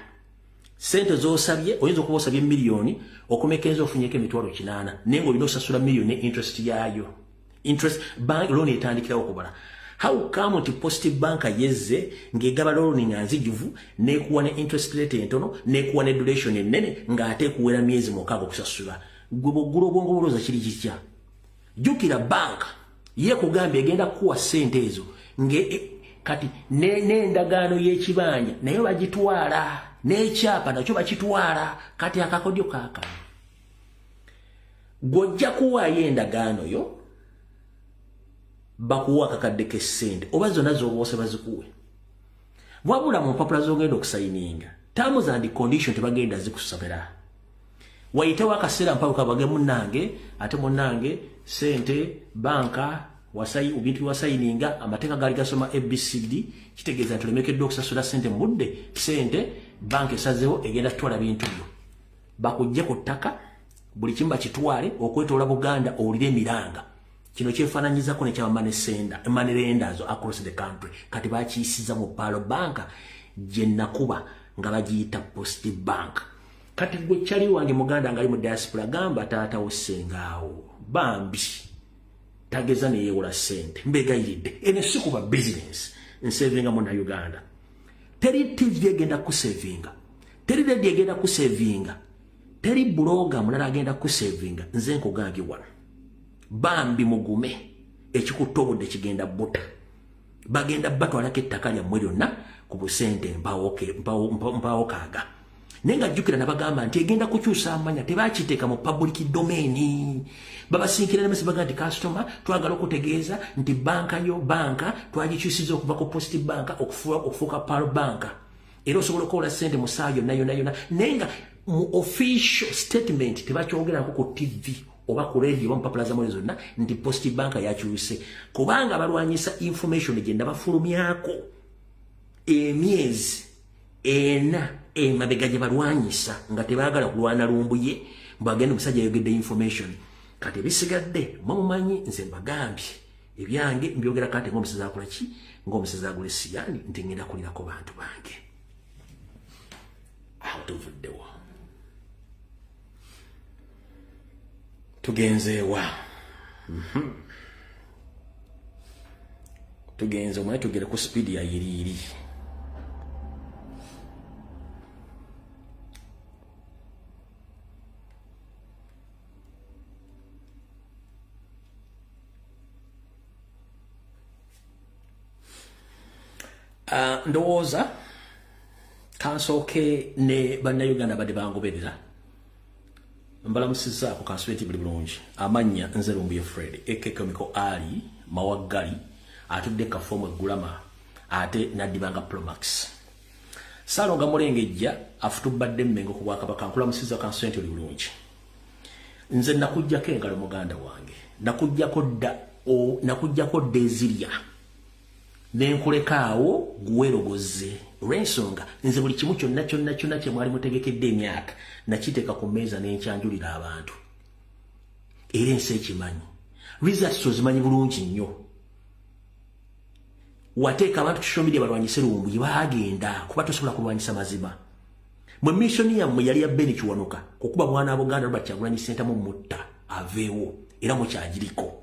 ssente z'osabye oyinza okuba osabye miliyoni, okomekereza ofunyeko 800,000, naye ng'olina osasula miliyoni ne interest yaayo. Interest bank loan etandikirawo okubala. How come nti Post Bank yezze ng'egaba loan nga nzijuvu, n'ekuwa ne interest rate entono, n'ekuwa ne duration ennene, ng'ate ekuwera myezi 6 okusasula? Gwe bw'oggula obwongo bulowooza kiri kitya? Jjukira banka yeekugambye egenda kukuwa ssente ezo kati n'endagaano y'ekibanja nayo bagitwala, n'ekyapa nakyo bakitwala. Kati akakodyo kaakano, gw'ojja kuwaayo endagaano yo, bakuwa akakadde k'essente oba zonna z'oba bazikuwe. Wabula mu mpapula z'ogenda okusayininga, terms and condition tebagenda zikusabira. Wayitewo akaseera mpaka kabage munnange, ate munnange ssente banka bintu byewasayininga amateeka gaali gasoma ABCD, kitegeeza nti olemekeddwa okusasula ssente mu budde, ssente banka esazeewo egenda kutwala bintu byo, bakujje ku ttaka, buli kimu bakitwale okwetoola Buganda owulire emiranga. Kino kyefaananyizako nekyaba money lenders across the country. Kati bakiyisiza mu Pearl Bank gye nakuba nga bagiyita Post Bank. Kati gwe kyali wange muganda ngali mu diaspora, gamba taata wo ssengaawo bambi tageza neyewola ssente, mbegayiridde. Eno si kuba business nsevinga mu Uganda. Teri TV egenda kusevinga, teri radio egenda kusevinga, teri blogger mulala agenda kusevinga. Nze nkugambye wano, bambi mugume, ekikutta obudde kigenda buta. Bagenda batwalako ettaka lyammwe lyonna ku busente mpawo kaaga. Naye nga jjukira nabagamba nti egenda kukyusa amanya, tebakiteeka mu public domain. Babasinkira ne baga nti customer, twagala okutegeeza nti banka yo banka twagikyusiza okuva ku Post Bank okufuuka Pearl Bank, era osobola okukola ssente mu ssaawa yonna yonna yonna. Naye nga mu official statement tebakyogerako ku TV oba ku radio oba mu mpapula zammwe zonna nti Post Bank yakyuse, kubanga balwanyisa information gye nabafulumyako emyezi 4 emabega gye balwanyisa, nga tebaagala kulwana Lumbuye mbagende omusajja ayogedde information. Kati ebisigadde mumumanyi, nze mbagambye ebyange mbyogera kati ng'omusezi akola ki, ng'omusezi agula esiyani, nti ngenda kulirako bantu bange. Awo tuvuddewo, tugenzeewa, tugenze omanyi tugere ku speed ya yiriiri. Ndowooza kansooke ne bannayuganda badde bangoberera, mbalamusizzaako, kansube nti buli bulungi. Amannya nze Lumbuye Fred ekekomiko Ali Mawaggali, atudde kafoomu eggulama ate n'addibanga Promax. Saalonga Mulengejja afutubadde Mmengo ku Bwakabaka, nkulamusizza, kansube nti oli bulungi. Nze nakuggyako engalo muganda wange, nakuggyako dda ezirya, nenkulekaawo guwerogoze, olw'ensonga nze buli kimu kyonna kyonna kyonna kye mwali mutegekedde emyaka nakiteeka ku mmeeza n'enkyanjulira abantu, era ensi ekimanyi. Results ozimanyi bulungi nnyo. Wateeka abantu ku social media balwanyise Lumbuye, baagenda kuba tosobola kulwanyisa mazima. Mwe mission yammwe yali ya Beni Kiwanuka okuba mwana wa Buganda Robert Kyagulanyi Ssentamu mutta aveewo, era mukyagiriko.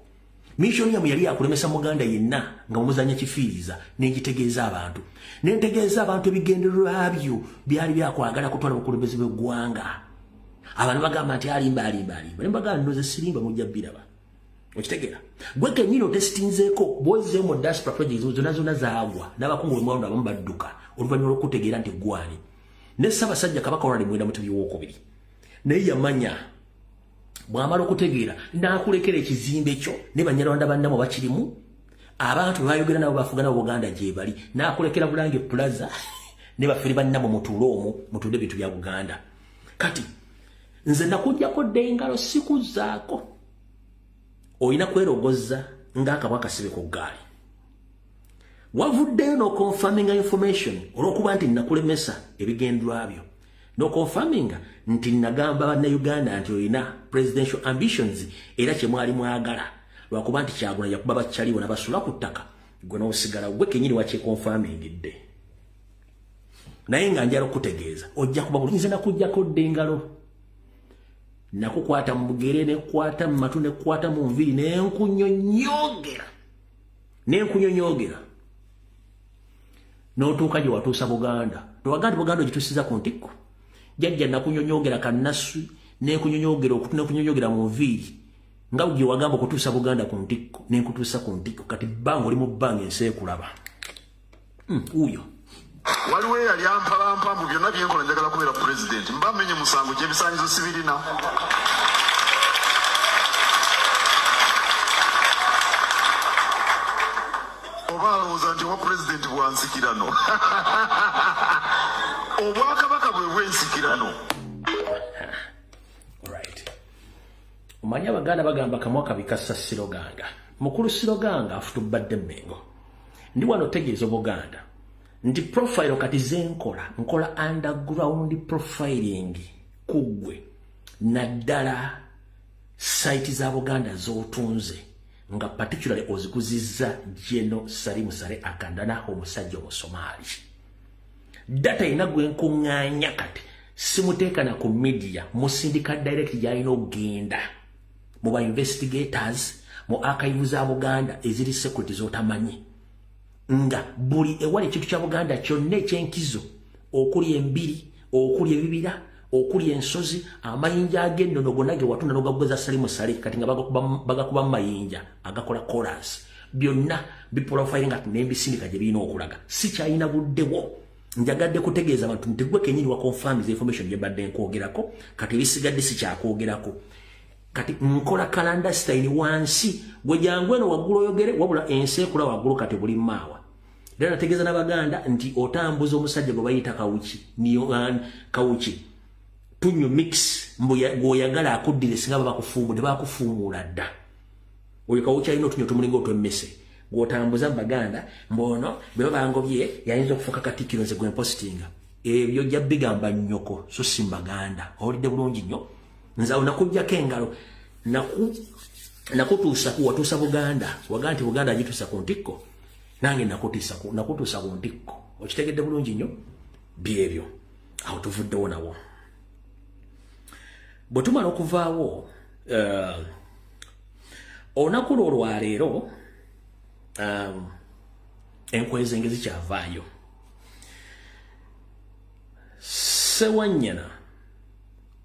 Mission yammwe yali yakulemesa muganda yenna nga mumuzanya kifiiriza, n'engitegeeza abantu, nentegeeza abantu ebigendererwa byo byali byakwagala kutwala bukulembeze bw'eggwanga. Abantu bagamba nti alimba alimba alimba, ne mbagamba nnoze sirimba, mujja biraba. Okitegeera? Gwe kennyini otesitinzeeko bw'ozzeeyo mu diaspora projects zonna zonna zaagwa, n'abakungu bemwawundo abamu badduka oluvannyuma lw'okutegeera nti gwani. Ne Ssaabasajja Kabaka Ronald Muwenda Mutebi II naye yamanya, bw'amala okutegeera n'akulekera ekizimbe kyo ne BannyaRwanda bannamwe bakirimu, abantu be bayogera nabo bafuga nabo Buganda gye bali, n'akulekera Bulange Plaza ne bafere bannamwe mutuule omwo mutunde ebintu bya Buganda. Kati nze nakuggyako dda engalo, sikuzzaako. Olina kwerogozza ng'akabwa akasibe ku ggaali. Wavuddeyo n'okonfaminga information olw'okuba nti nakulemesa ebigendwa byo, n'okonfaminga nti nagamba bannayuganda nti olina presidential ambitions era kye mwali mwagala lwakuba nti Kyagulanyi yakuba bakyaliwo n'abasula ku ttaka gwe n'osigala gwe kennyini wakyekonfamingidde. Naye nga njala okutegeeza ojja kuba bulungi. Nze nakuggyako dda engalo, nakukwata mu bugere, nekukwata mu matu, nekukwata mu nviiri, nenkunyonyoogera nenkunyonyoogera n'otuuka gye watuusa Buganda. Tewagamba nti Buganda ogituusiza ku ntikko. Jjajja nakunyonyoogera kannasu, nenkunyonyoogera okutu, nenkunyonyoogera mu nviiri nga gye wagamba okutuusa Buganda ku ntikko, nenkutuusa ku ntikko. Kati bbanga oli mu bbanga ensi ekulaba. Wuuyo waliwo eyali ampalampa mbu byonna byenkola njagala kubeera pulezidenti, mba mmenye musango gyebisaanyizo sibirina. Oba alowooza nti obwa pulezidenti bwa nsikirano. Obwakabaka bwe bw'ensikirano. Right. Omanyi Abaganda bagamba kamwa kabi kassa siroganga. Mukulu Siroganga afutubadde Mmengo. Ndi wano tegeeza Obuganda nti profile kati zenkola nkola underground profiling kuggwe naddala site za Buganda z'otunze nga particularly oziguzizza Geno Salimu Sale Akandana omusajja Omusomaali. Data ina gwe nkuŋŋaanya kati simuteeka na ku media, musindika direct gy'alina okugenda mu ba investigators mu archive za Buganda eziri security z'otamanyi, nga buli ewali ekintu kya Buganda kyonna ekyenkizo okuli embiri, okuli ebibira, okuli ensozi, amayinja ag'ennono gonna ge watunda n'ogaguza Salimu Sale kati nga bagakuba mu mayinja agakola chorus, byonna biprofiling nga n'embisindika gye birina okulaga. Sikyalina buddewo, njagadde kutegeeza abantu nti gwe kennyini wa confirm information gye mbadde nkwogerako, kati ebisigadde sikyakwogerako. Kati nkola kalanda style wansi gwe jangu eno waggulu oyogere, wabula ensi ekula waggulu kati buli maawa. Era nategeeza n'Abaganda nti otambuza omusajja gwe bayita Kawuki, Kawuki tunyo mix mbu gw'oyagala akuddire singa babakufuumudde, bakufuumuula dda. Oyo Kawuki alina otunyo tumulinga otw'emmese gw'otambuza mu Baganda mbono bwe baba bangobye yayinza okufuuka Katikkiro nze gwe mpositinga. Ebyo ojja bigamba nnyoko so si mu Baganda. Owulidde bulungi nnyo. Nze awo nakuggyako engalo, nakutuusa ku watuusa Buganda, wagamba nti Buganda agituusa ku ntikko, nange nakutuusa ku ntikko. Okitegedde bulungi nnyo byebyo. Awo tuvuddewo nawo. Bwe tumala okuvaawo olunaku lwo olwaleero enkwezenge zikyavaayo. Ssewanyana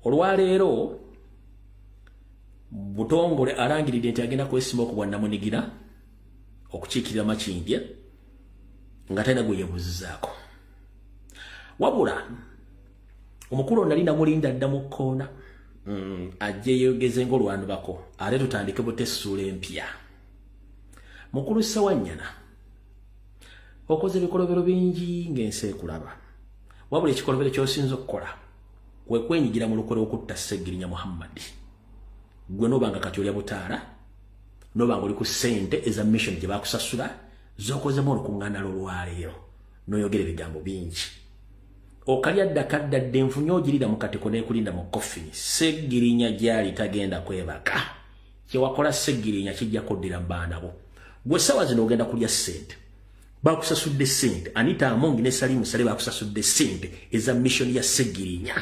olwaleero Butongole alangiridde nti agenda kwesimba ku bwannamunigira okukiikirira Makindye nga talina gwe yeebuuzizaako. Wabula omukulu ono nali namulinda dda mu kkoona ajje yeeyogeze ng'olwanubako ate tutandike buta essuula empya. Mukulu Ssewanyana okoze ebikolobero bingi ng'ensi ekulaba, wabula ekikolobero ky'osinza okukola kwe kwenyigira mu lukwe lw'okutta Ssegirinya Muhammad. Gwe n'obanga kati olya butaala, n'obanga oli ku ssente eza mission gye bakusasula z'okozemu olukuŋŋaana lw'olwaleero n'oyogera ebigambo bingi. Okalya dda kadda dda enfunye ogirira mu katiko n'ekulinda mu coffin. Ssegirinya gy'ali tagenda kwebaka. Kye wakola Ssegirinya kijja kuddira mu baana bo. Gwe essaawa zino ogenda kulya ssente. Bakusasudde ssente. Anita Among ne Salimu Sale bakusasudde ssente eza mission ya Ssegirinya.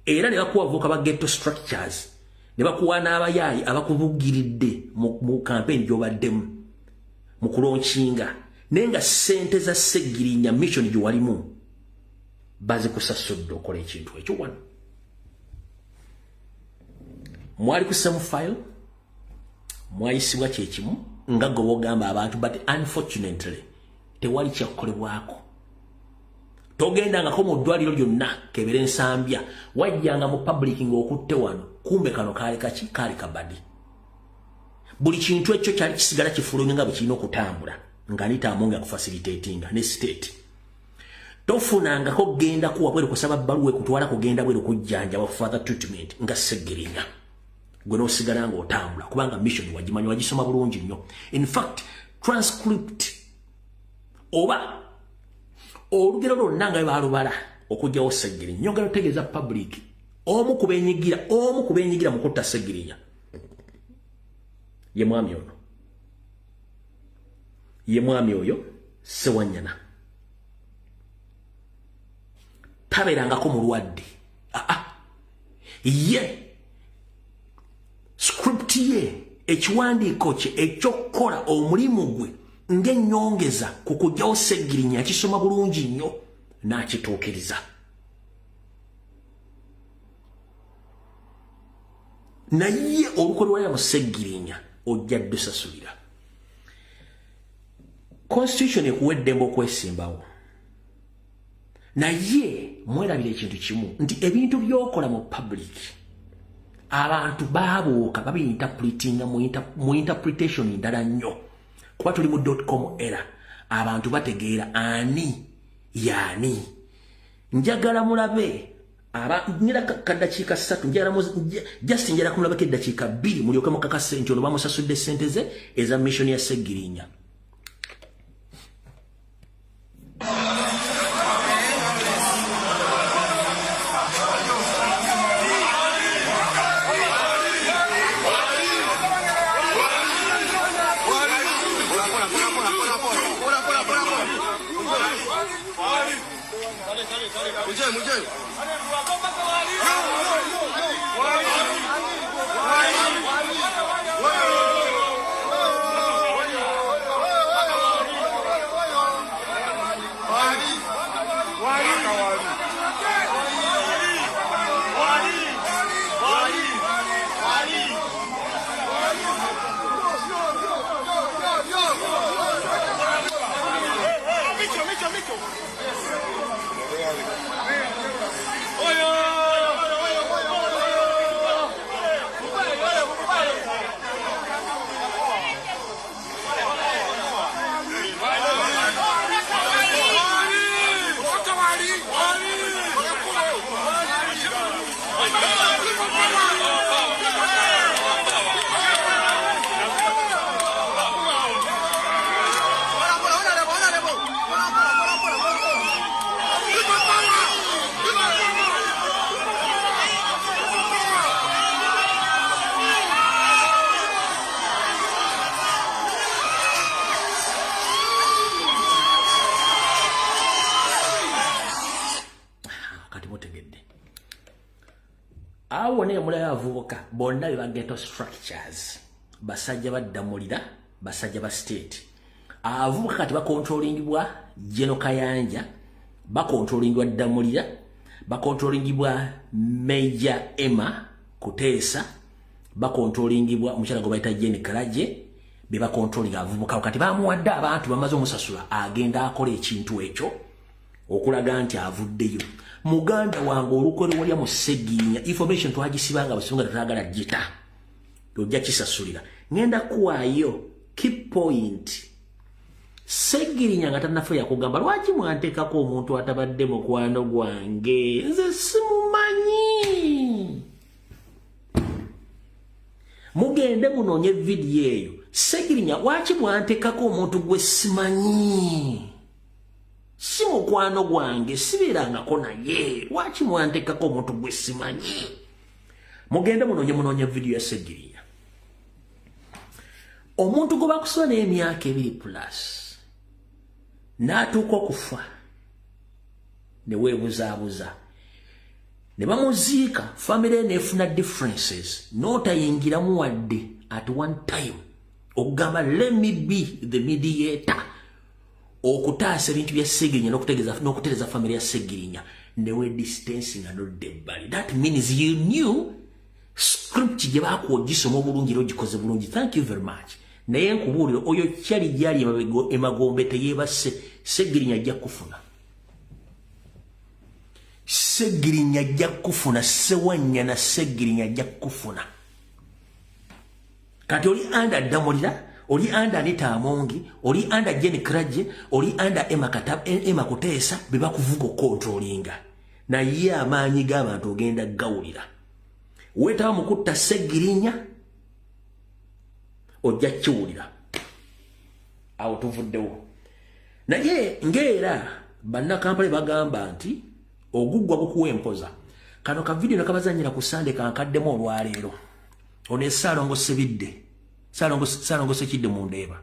Era ne bakuwa abavubuka ba ghetto structures, ne bakuwa n'abayaayi abakubugiridde mu campaign gy'obaddemu mu kulonkinga, naye nga ssente za Ssegirinya mission gye walimu bazikusasudde okola ekintu ekyo. Wano mwali ku same file, mwayisibwa kyekimu nga gwe bw'ogamba abantu, but unfortunately tewali kyakukolebwako. Togendangako mu ddwaliro lyonna kebera ensambya, wajjanga mu public ng'okutte wano, kumbe kano kaali kaki, kaali kabadi. Buli kintu ekyo kyali kisigala kifulumye nga bwe kirina okutambula nga Anita Among akufacilitatinga ne state. Tofunangako genda kuwa bweru kusaba bbaluwa ekutwala kugenda bweru kujjanjaba further treatment nga Ssegirinya. Gwe n'osigala ng'otambula kubanga mission wagimanyi, wagisoma bulungi nnyo. In fact transcript oba olugero lwonna nga bwe baalubala okuggyawo Ssegirinya, nyongera otegeeza public Omu kubenyigira mu kutta Ssegirinya ye mwami ono, ye mwami oyo Ssewanyana. Tabeerangako mulwadde. Ye script ye, ekiwandiiko kye ekyokukola omulimu gwe ng'ennyongeza ku kuggyawo Ssegirinya akisoma bulungi nnyo n'akituukiriza. Naye olukwe lwalya mu Ssegirinya ojja ddusasulira. Constitution ekuwa eddembe okwesimbawo, naye mwerabira ekintu kimu nti ebintu by'okola mu public abantu baabuuka babiinterpretinga mu interpretation ndala nnyo. Kuba tuli mu .com era abantu bategeera ani yaani. Njagala mulabe ngira kaddakiika 3, njagala just njagala kumulabako eddakiika 2 mulyoke mukakase nti ono bamusasudde ssente ze eza mission ya Ssegirinya. Awo ne mulaba abavubuka bonna be ba ghetto structures, basajja baddamulira, basajja ba state. Abavubuka kati bakontrolingibwa General Kayanja, bakontrolingibwa Ddamulira, bakontrolingibwa Major Emma Kuteesa, bakontrolingibwa omukyala gwe bayita Jane Karaje, be bakontrolinga abavubuka. Kati bamuwadde abantu bamaze omusasula, agenda akola ekintu ekyo okulaga nti avuddeyo. Muganda wange olukwe lwalya mu Ssegirinya, information twagisibanga abasunga tetwagala gita, ojja kisasulira. Ngenda kuwaayo key point. Ssegirinya nga tannafa yakugamba, lwaki mwanteekako omuntu atabadde mukwano gwange, nze simumanyi. Mugende munoonye vidiyo eyo. Ssegirinya, lwaki mwanteekako omuntu gwe simanyi, si mukwano gwange, sibeerangako naye, lwaki mwanteekako omuntu gwe simanyi? Mugende munoonye vidiyo ya Ssegirinya. Omuntu gwe bakusaba n'emyaka 2 plus n'atuuka okufa ne weebuzaabuza ne bamuziika, famire n'efuna differences, n'otayingiramu wadde at one time okugamba let me be the mediator okutaasa ebintu bya Ssegirinya n'okutereeza famire ya Ssegirinya, newe distance nga nodda ebbali. That means you knew script gye baakuwa ogisoma obulungi era ogikoze bulungi. Thank you very much. Naye nkubuulira oyo kyali gyali emagombe teyeebase. Ssegirinya ajja kufuna, Ssegirinya ajja kufuna, Ssewanyana Ssegirinya ajja kufuna. Kati oli under Ddamulira, oli under Anita Amongi, oli under Jane Kraje, oli under Emma Kuteesa, be bakuvuga okontrolinga. Naye amaanyi g'abantu ogenda gawulira. Weetaba mu kutta Ssegirinya ojja kiwulira. Awo tuvuddewo. Naye ng'era bannakampala bagamba nti oguggwa gukuwa empoza. Kano ka video nakabazanyira ku Sunday kankaddemu olwaleero. Ono Ssalongo Sebidde. Ssalongo Sekidde mu Ndeeba.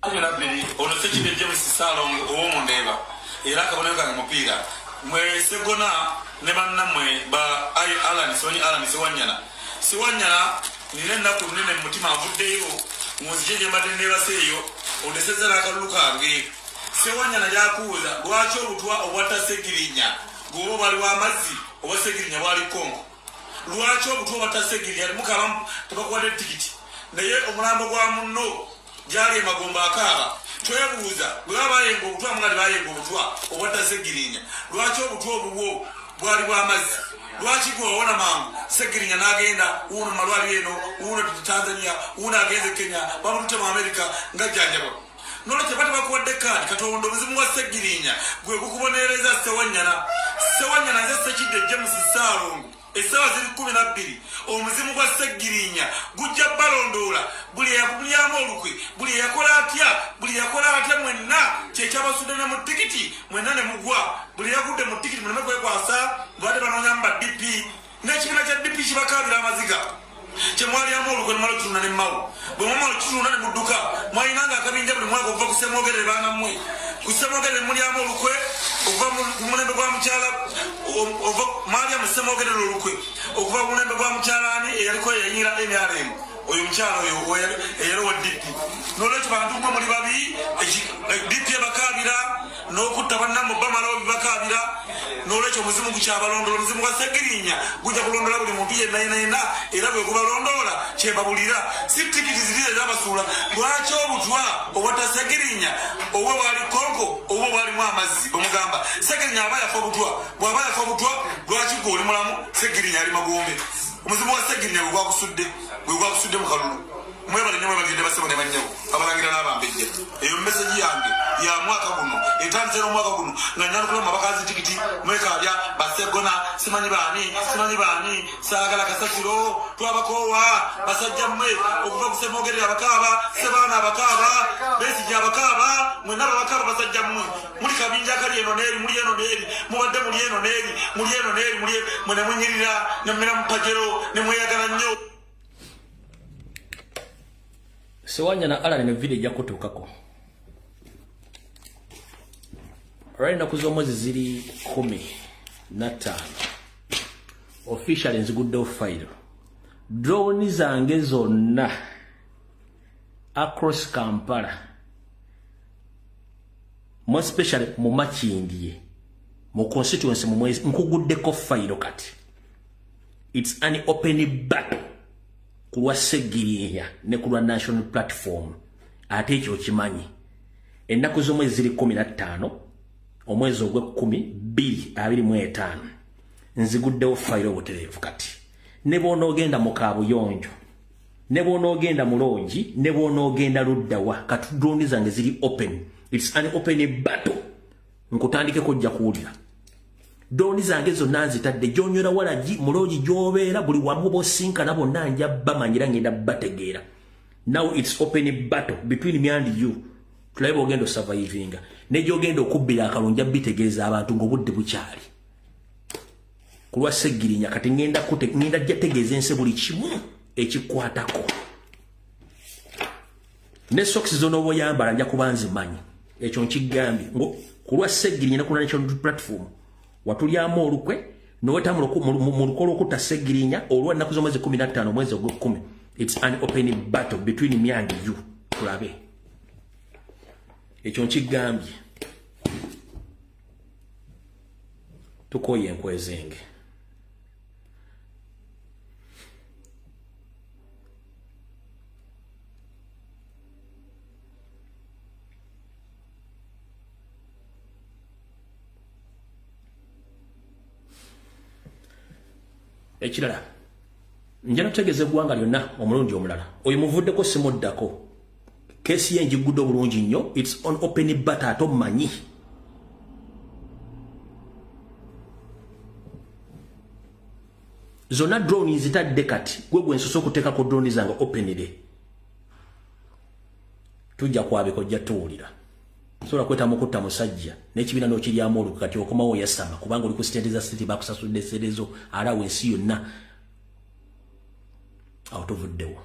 Ono Sekidde James Ssalongo ow'omu Ndeeba. Era akabonero kange mupiira. Mwe Ssegona ne bannammwe ba Alan Siwanyi Alan Siwanyana. Siwanyana nina ennaku nnene mu mutima nvuddeyo munzije gye mbadde neebaseeyo ondesezza n'akalulu kange. Sewanyana yakuuza lwaki obutwa obwatta Ssegirinya gwoba bwali w'amazzi oba Ssegirinya bwali Kongo. Lwaki obutwa obwatta Ssegirinya mukaba tebakuwadde tikiti naye omulambo gwa munno gyali emagombe akaaba. Twebuuza bwe baba bayenga obutwa nga tebayenga obutwa obwatta Ssegirinya lwaki obutwa obubwo bwali bw'amazzi? Lwaki gwe wawona mangu Ssegirinya n'agenda wuuno mu malwaliro eno, wuuno Tanzania, wuuno agenze Kenya, bamututte mu Amerika nga jjanjaba. Nolwekyo bate bakuwadde kaadi. Katonda omuzimu wa Ssegirinya gwe gukubonereza Ssewanyana. Ssewanyana nze Sekidde James Ssalongo. Essaawa ziri 12 omuzimu gwa Ssegirinya gujja balondoola buli eyakulyamu olukwe, buli eyakola atya, buli eyakola atya mwenna kyekyabasudde ne mu tikiti mwenna ne mugwa. Buli eyagudde mu tikiti muleme kwekwasa mbadde banoonyamu ba DP n'ekibiina kya DP kibakaabira amaziga. Kyemwalyamu olukwe nemala okutunda ne Mao. Bwe mwamala okutunda ne mudduka mwalinanga akabinja buli mwaka okuva ku Ssemwogerere baanammwe. Ku Ssemwogerere mulyamu olukwe okuva ku mulembe gwa mukyala mwalya mu Ssemwogerere olukwe okuva ku mulembe gwa mukyala ani eyaliko eyayingira NRM oyo mukyala oyo eyali owa DP. N'olwekyo bantu mmwe muli babi, DP ebakaabira n'okutta bannammwe bamalawo bibakaabira. N'olwekyo omuzimu gukyabalondoola, omuzimu gwa Ssegirinya gujja kulondoola buli muntu yenna yenna yenna era bwe gubalondoola kyebabulira. Si tikiti ziri ezabasuula. Lwaki obutwa obwatta Ssegirinya obwo bwali Kongo obwo bwalimu amazzi? Bwemugamba Ssegirinya aba yafa obutwa, bw'aba yafa obutwa lwaki gwe oli mulamu Ssegirinya ali magombe? Omuzimu gwa Ssegirinya gwe gwakusudde mu kalulu. Mwebale nnyo mwebagende bassebo ne bannyabo abalangira n'abambejja. Eyo meseji yange ya mwaka guno etandise n'omwaka guno nga nnyanukula mu mabaka tikiti mwekaalya Bassegona simanyi baani simanyi baani saagala kasasiro twabakoowa basajja mmwe okuva ku Ssemwogerere abakaaba Ssebaana abakaaba Besigye abakaaba mwenna babakaaba basajja mmwe muli kabinja akali eno n'eri muli eno n'eri mubadde muli eno n'eri muli eno n'eri muli mwe ne munyirira ne mumera mu pajero ne mweyagala nnyo. Sewanyana Alan ne video ejja kutuukako. Olwali ennaku z'omwezi ziri 15. Officially nziguddewo fayiro. Drone zange zonna across Kampala, more especially mu Makindye, mu constituency mu mwezi nkuguddeko fayiro kati. It's an open battle ku lwa Ssegirinya ne ku lwa National Platform. Ate ekyo kimanyi. Ennaku z'omwezi ziri 15 omwezi ogw'ekkumi 2025 nziguddewo fayiro obutereevu kati. Ne bw'onoogenda mu Kaabuyonjo, ne bw'onoogenda mu loogi, ne bw'onoogenda luddawa, kati drone zange ziri open. It's an open battle. Nkutandikeko ojja kuwulira. Drone zange zonna nzitadde gy'onywera walagi mu loogi gy'obeera buli wamu b'osinkana bonna nja bamanyira ngenda bategeera. Now it's open battle between me and you. Tulabe bw'ogenda osurvivinga. Ne gy'ogenda okubbira akalulu nja bitegeeza abantu ng'obudde bukyali. Ku lwa Ssegirinya kati ngenda jja tegeeza ensi buli kimu ekikwatako. Ne socks z'onooba oyambala nja kuba nzimanyi. Ekyo nkigambye. Ku lwa Ssegirinya ne ku National Platform watulyamu olukwe n'oweta mu luko lw'okutta Ssegirinya olwa nnaku z'omwezi 15 omwezi ogw'ekkumi. It's an open battle between me and you. Tulabe. Ekyo nkigambye. Tukooye enkwezenge. Ekirala njala kutegeeza eggwanga lyonna omulundi omulala oyo muvuddeko simuddako. Keesi ye njigudde obulungi nnyo. It's on open battle ate omumanyi. Zonna drone nzitadde kati gwe gwe nsoose okuteekako drone zange openly. Tujja kwabika ojja tuwulira. Sobola kweta mu kutta musajja n'ekibiina n'okiryamu olukwe, kati okomawo yasama kubanga oli ku sente za state, bakusasudde sente zo alawo ensi yonna. Awo tuvuddewo.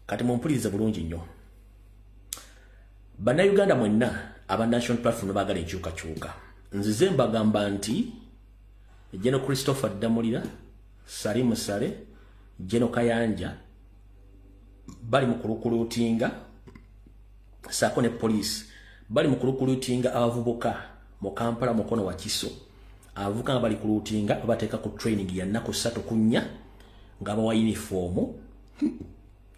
Kati mumpulirize bulungi nnyo, Bannayuganda mwenna aba National Platform baagala enkyukakyuka. Nzize mbagamba nti General Christopher Ddamulira, Salim Saleh, General Kayanja bali mu kurecruitinga, saako ne poliisi bali mu kurecruitinga abavubuka mu Kampala, Mukono, Wakiso. Abavubuka nga bali kurecruitinga, babateeka ku training ya nnaku 3 ku 4, nga bawa yunifoomu,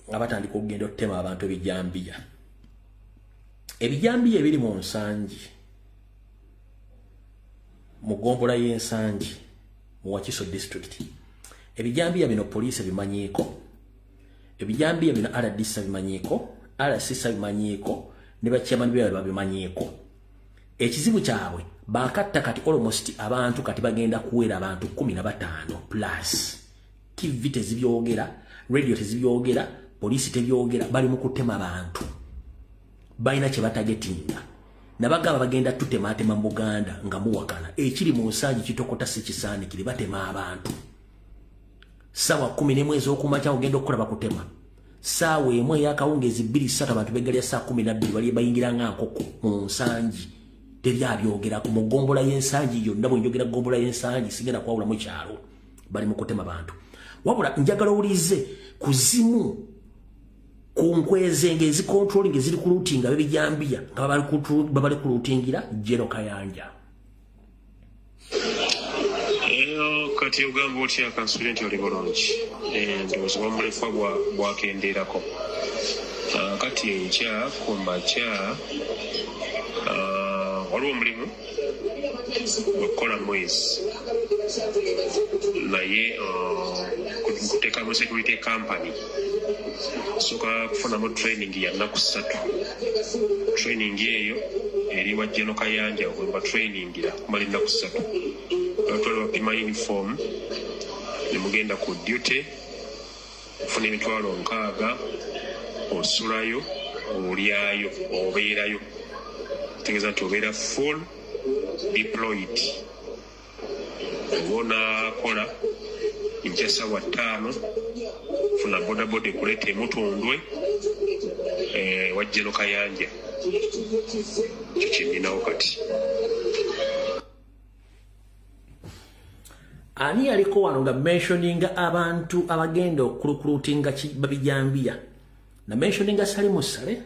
nga batandika okugenda okutema abantu ebijambiya. Ebijambiya ebiri mu Nsangi, mu gombola y'Ensangi mu Wakiso District. Ebijambiya bino poliisi bimanyiiko, ebijambiya bino RDC bimanyiiko, RCC bimanyiiko, ne bachairman byabwe babimanyiiko. Ekizibu kyabwe bakatta kati almost abantu, kati bagenda kuwera abantu 15 plus. TV tezibyogera, radio tezibyogera, poliisi tebyogera. Bali mu kutema bantu, balina kye batargetinga. Nabagamba bagenda tutematema mu Buganda nga muwakana. Ekiri mu Nsangi kitokota, si kisaanikire. Batema abantu sawa 11 ez'okumakya, ogenda okukola bakutema saawa 1 eyakawungezi, 2, 3, abantu begalya saa 12, bali bayingira nga nkoko mu Nsangi. Teryabyogerako mu gombola y'Ensangi yonna. Bwe njogera gombola y'Ensangi, sigenda kwawula mu kyalo. Bali mu kutema bantu. Wabula njagala owulize ku zimu ku nkwezenge ezicontrolling, eziri kurecruitinga bebijambiya nga babali kurecruitingira General Kayanja. Eyo kati ogamba otya kansubire nti oli bulungi? Ndowooza obwamulekwa bwakendeerako. Kati enkya ku makya waliwo omulimu gwakukola mwezi, naye nkuteekamu security company. Sooka kufunamu training ya nnaku 3. Training eyo eri wa General Kayanja, wemba trainingira kumala ennaku 3. Batwala bapima uniform, ne mugenda ku duty, ofuna 60,000, osulayo, olyayo, obeerayo, tegeeza nti obeera full deployed. Oba onaakola enkya sawa 5, funa bodaboda ekuleeta emutundwe wa General Kayanja. Ekyo kyeninawo kati. Ani yaliko wano nga mentioninga abantu abagenda okurecruitinga babijambiya? Na mentioninga Salim Saleh,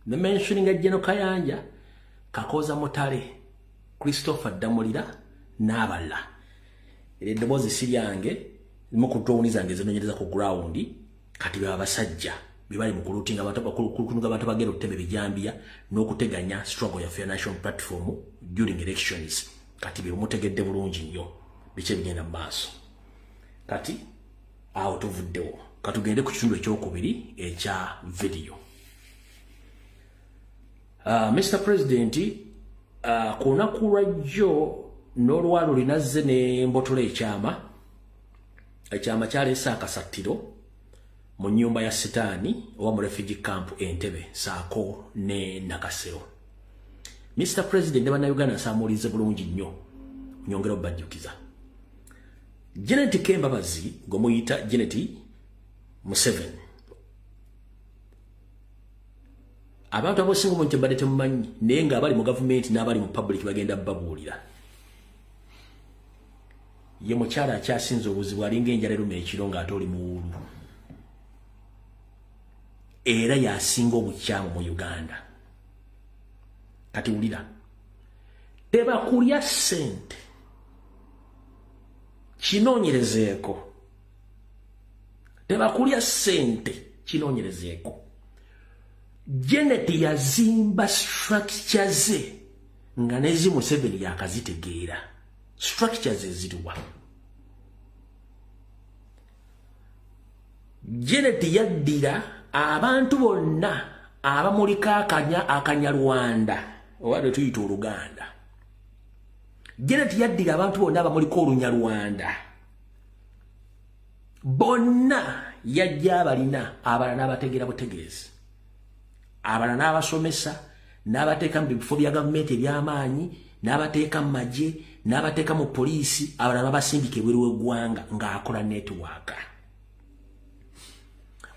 na mentioninga General Kayanja, Kakoza Mutale, Christopher Ddamulira n'abalala. Era eddoboozi si lyange, limu ku drone zange zinoonyereza ku ground. Kati baba basajja be bali mu kurecruitinga abantu, bakurecruitinga abantu bagenda okutema ebijambiya n'okuteganya struggle yaffe ya National Platform during elections. Kati be mutegedde bulungi nnyo biki ebigenda mu maaso. Kati awo tuvuddewo, katugende ku kitundu ekyokubiri ekya video. Mr President, ku lunaku lwajjo n'olwalo linazze ne mbotola ekyama. Ekyama kyaleese akasattiro mu nnyumba ya Sitaani oba mu refugee camp Entebbe saako ne Nakasero. Mr President ne Bannayuganda, nsaamuulize bulungi nnyo, nyongera obbajjukiza. Janet Kembabazi gwe muyita Janet Museveni, abantu abasinga omuntu tebadde temumanyi, naye ng'abali mu gavumenti n'abali mu public bagenda babuulira. Ye mukyala akyasinze obuzibu, alinga enjala eruma ekiro ng'ate oli muwulu, era yasinga obukyamu mu Uganda. Kati wulira, tebakulya ssente, kinoonyerezeeko. Tebakulya ssente, kinoonyerezeeko. Janet yazimba structure ze nga nezi Museveni yakazitegeera. Structures eziriwa? Janet yaddira abantu bonna abamuliko akanya akanyarwanda oba lwe tuyita Oluganda. Janet yaddira abantu bonna abamuliko Olunyarwanda bonna, yajja abalina, abalala n'abategeera butegeezi, abalala n'abasomesa. N'abateeka mu bifo bya gavumenti eby'amaanyi, n'abateeka mu magye, n'abateeka mu poliisi, abalala babasindika ebweru w'eggwanga ng'akola network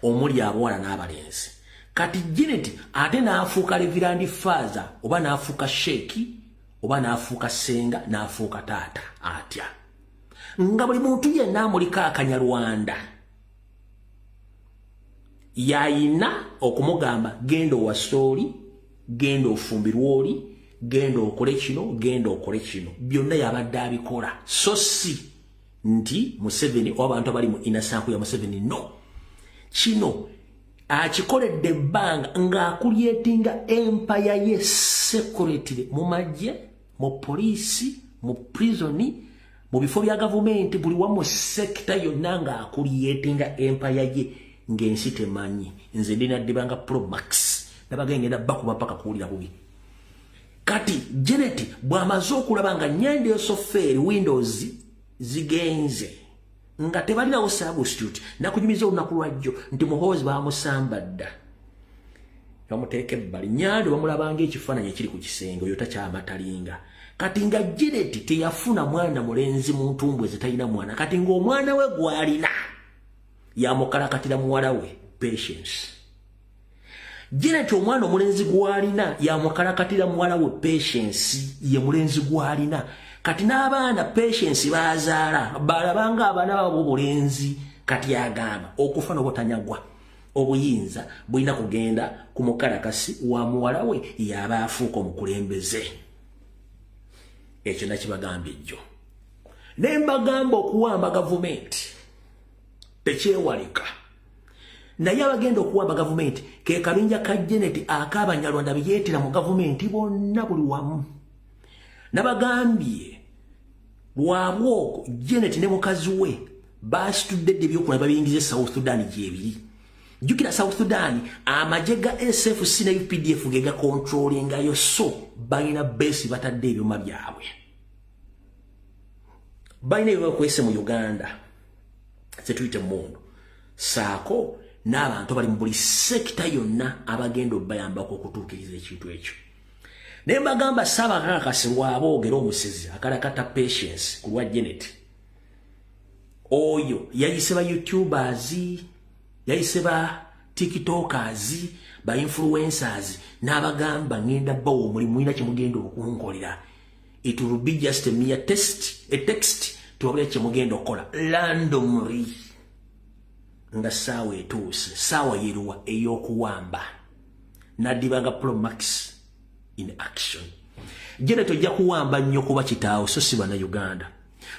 omuli abawala n'abalenzi. Kati Janet ate n'afuuka Reverend Father, oba n'afuuka sheikh, oba n'afuuka senga, n'afuuka taata atya, nga buli muntu yenna amuliko akanyarwanda yayina okumugamba, "Genda owase oli, genda ofumbirwe oli, genda okole kino, genda okole kino." Byonna yabadde abikola, so si nti Museveni oba abantu abali mu inner circle ya Museveni. No, kino akikoledde ebbanga ng'acreatinga empire ye secretly mu magye, mu poliisi, mu prisoni, mu bifo bya gavumenti, buli wamu, sector yonna, ng'acreatinga empire ye ng'ensi temanyi. Nze ndinaddibanga Promax, nabagengenda bakuba paka kuwulira bubi. Kati Janet bw'amaze okulaba nga Nyende Sofeeri windows zigenze, nga tebalinawo substitute, nakunyumiza olunaku lwajjo nti Muhoozi bamusamba dda, bamuteeka ebbali. Nyando bamulabanga ekifaananyi ekiri ku kisenge, oyo takyamatalinga. Kati nga Janet teyafuna mwana mulenzi mu ntumbwe ze, talina mwana. Kati ng'omwana we gw'alina yamukalakatira muwala we Patience. Janet omwana omulenzi gw'alina yamukalakatira muwala we Patience, ye mulenzi gw'alina. Kati n'abaana Patience bazaala balabanga abaana baabo obulenzi. Kati agamba okufa n'obutanyagwa obuyinza bulina kugenda ku mukalakasi wa muwala we, yaba afuuka omukulembeze. Ekyo nakibagambye ejjo, ne mbagamba okuwamba gavumenti tekyewalika, naye abagenda okuwamba gavumenti ke kabinja ka Janet ak'Abanyarwanda beyeetera mu gavumenti bonna buli wamu. Nabagambye lwabwoko Janet ne mukazi we basitudde dde ebyokulaba babiyingiza South Sudan gyebiri. Jjukira South Sudan amagye ga SFC ne UPDF ge gacontrollingayo, so balina base, batadde ebyuma byabwe, balina ebyuma bakwese mu Uganda zetuyita emundu, saako n'abantu bali mu buli sector yonna abagenda obayambako okutuukiriza ekintu ekyo. Naye mbagamba Saabakakasi lwaboogera omusezi akalakata Patience ku lwa Janet oyo yayise ba YouTubers, yayise ba TikTokers, ba influencers, n'abagamba, "Ngenda bawa omulimu, mulina kyemugenda okunkolera. It will be just a mere test, a text, tubabulira kyemugenda okukola randomly." Nga saawa etuuse, saawa yeruwa ey'okuwamba, naddibanga Promax in action. Janet ojja kuwamba nnyo kuba kitaawo, so si Bannayuganda.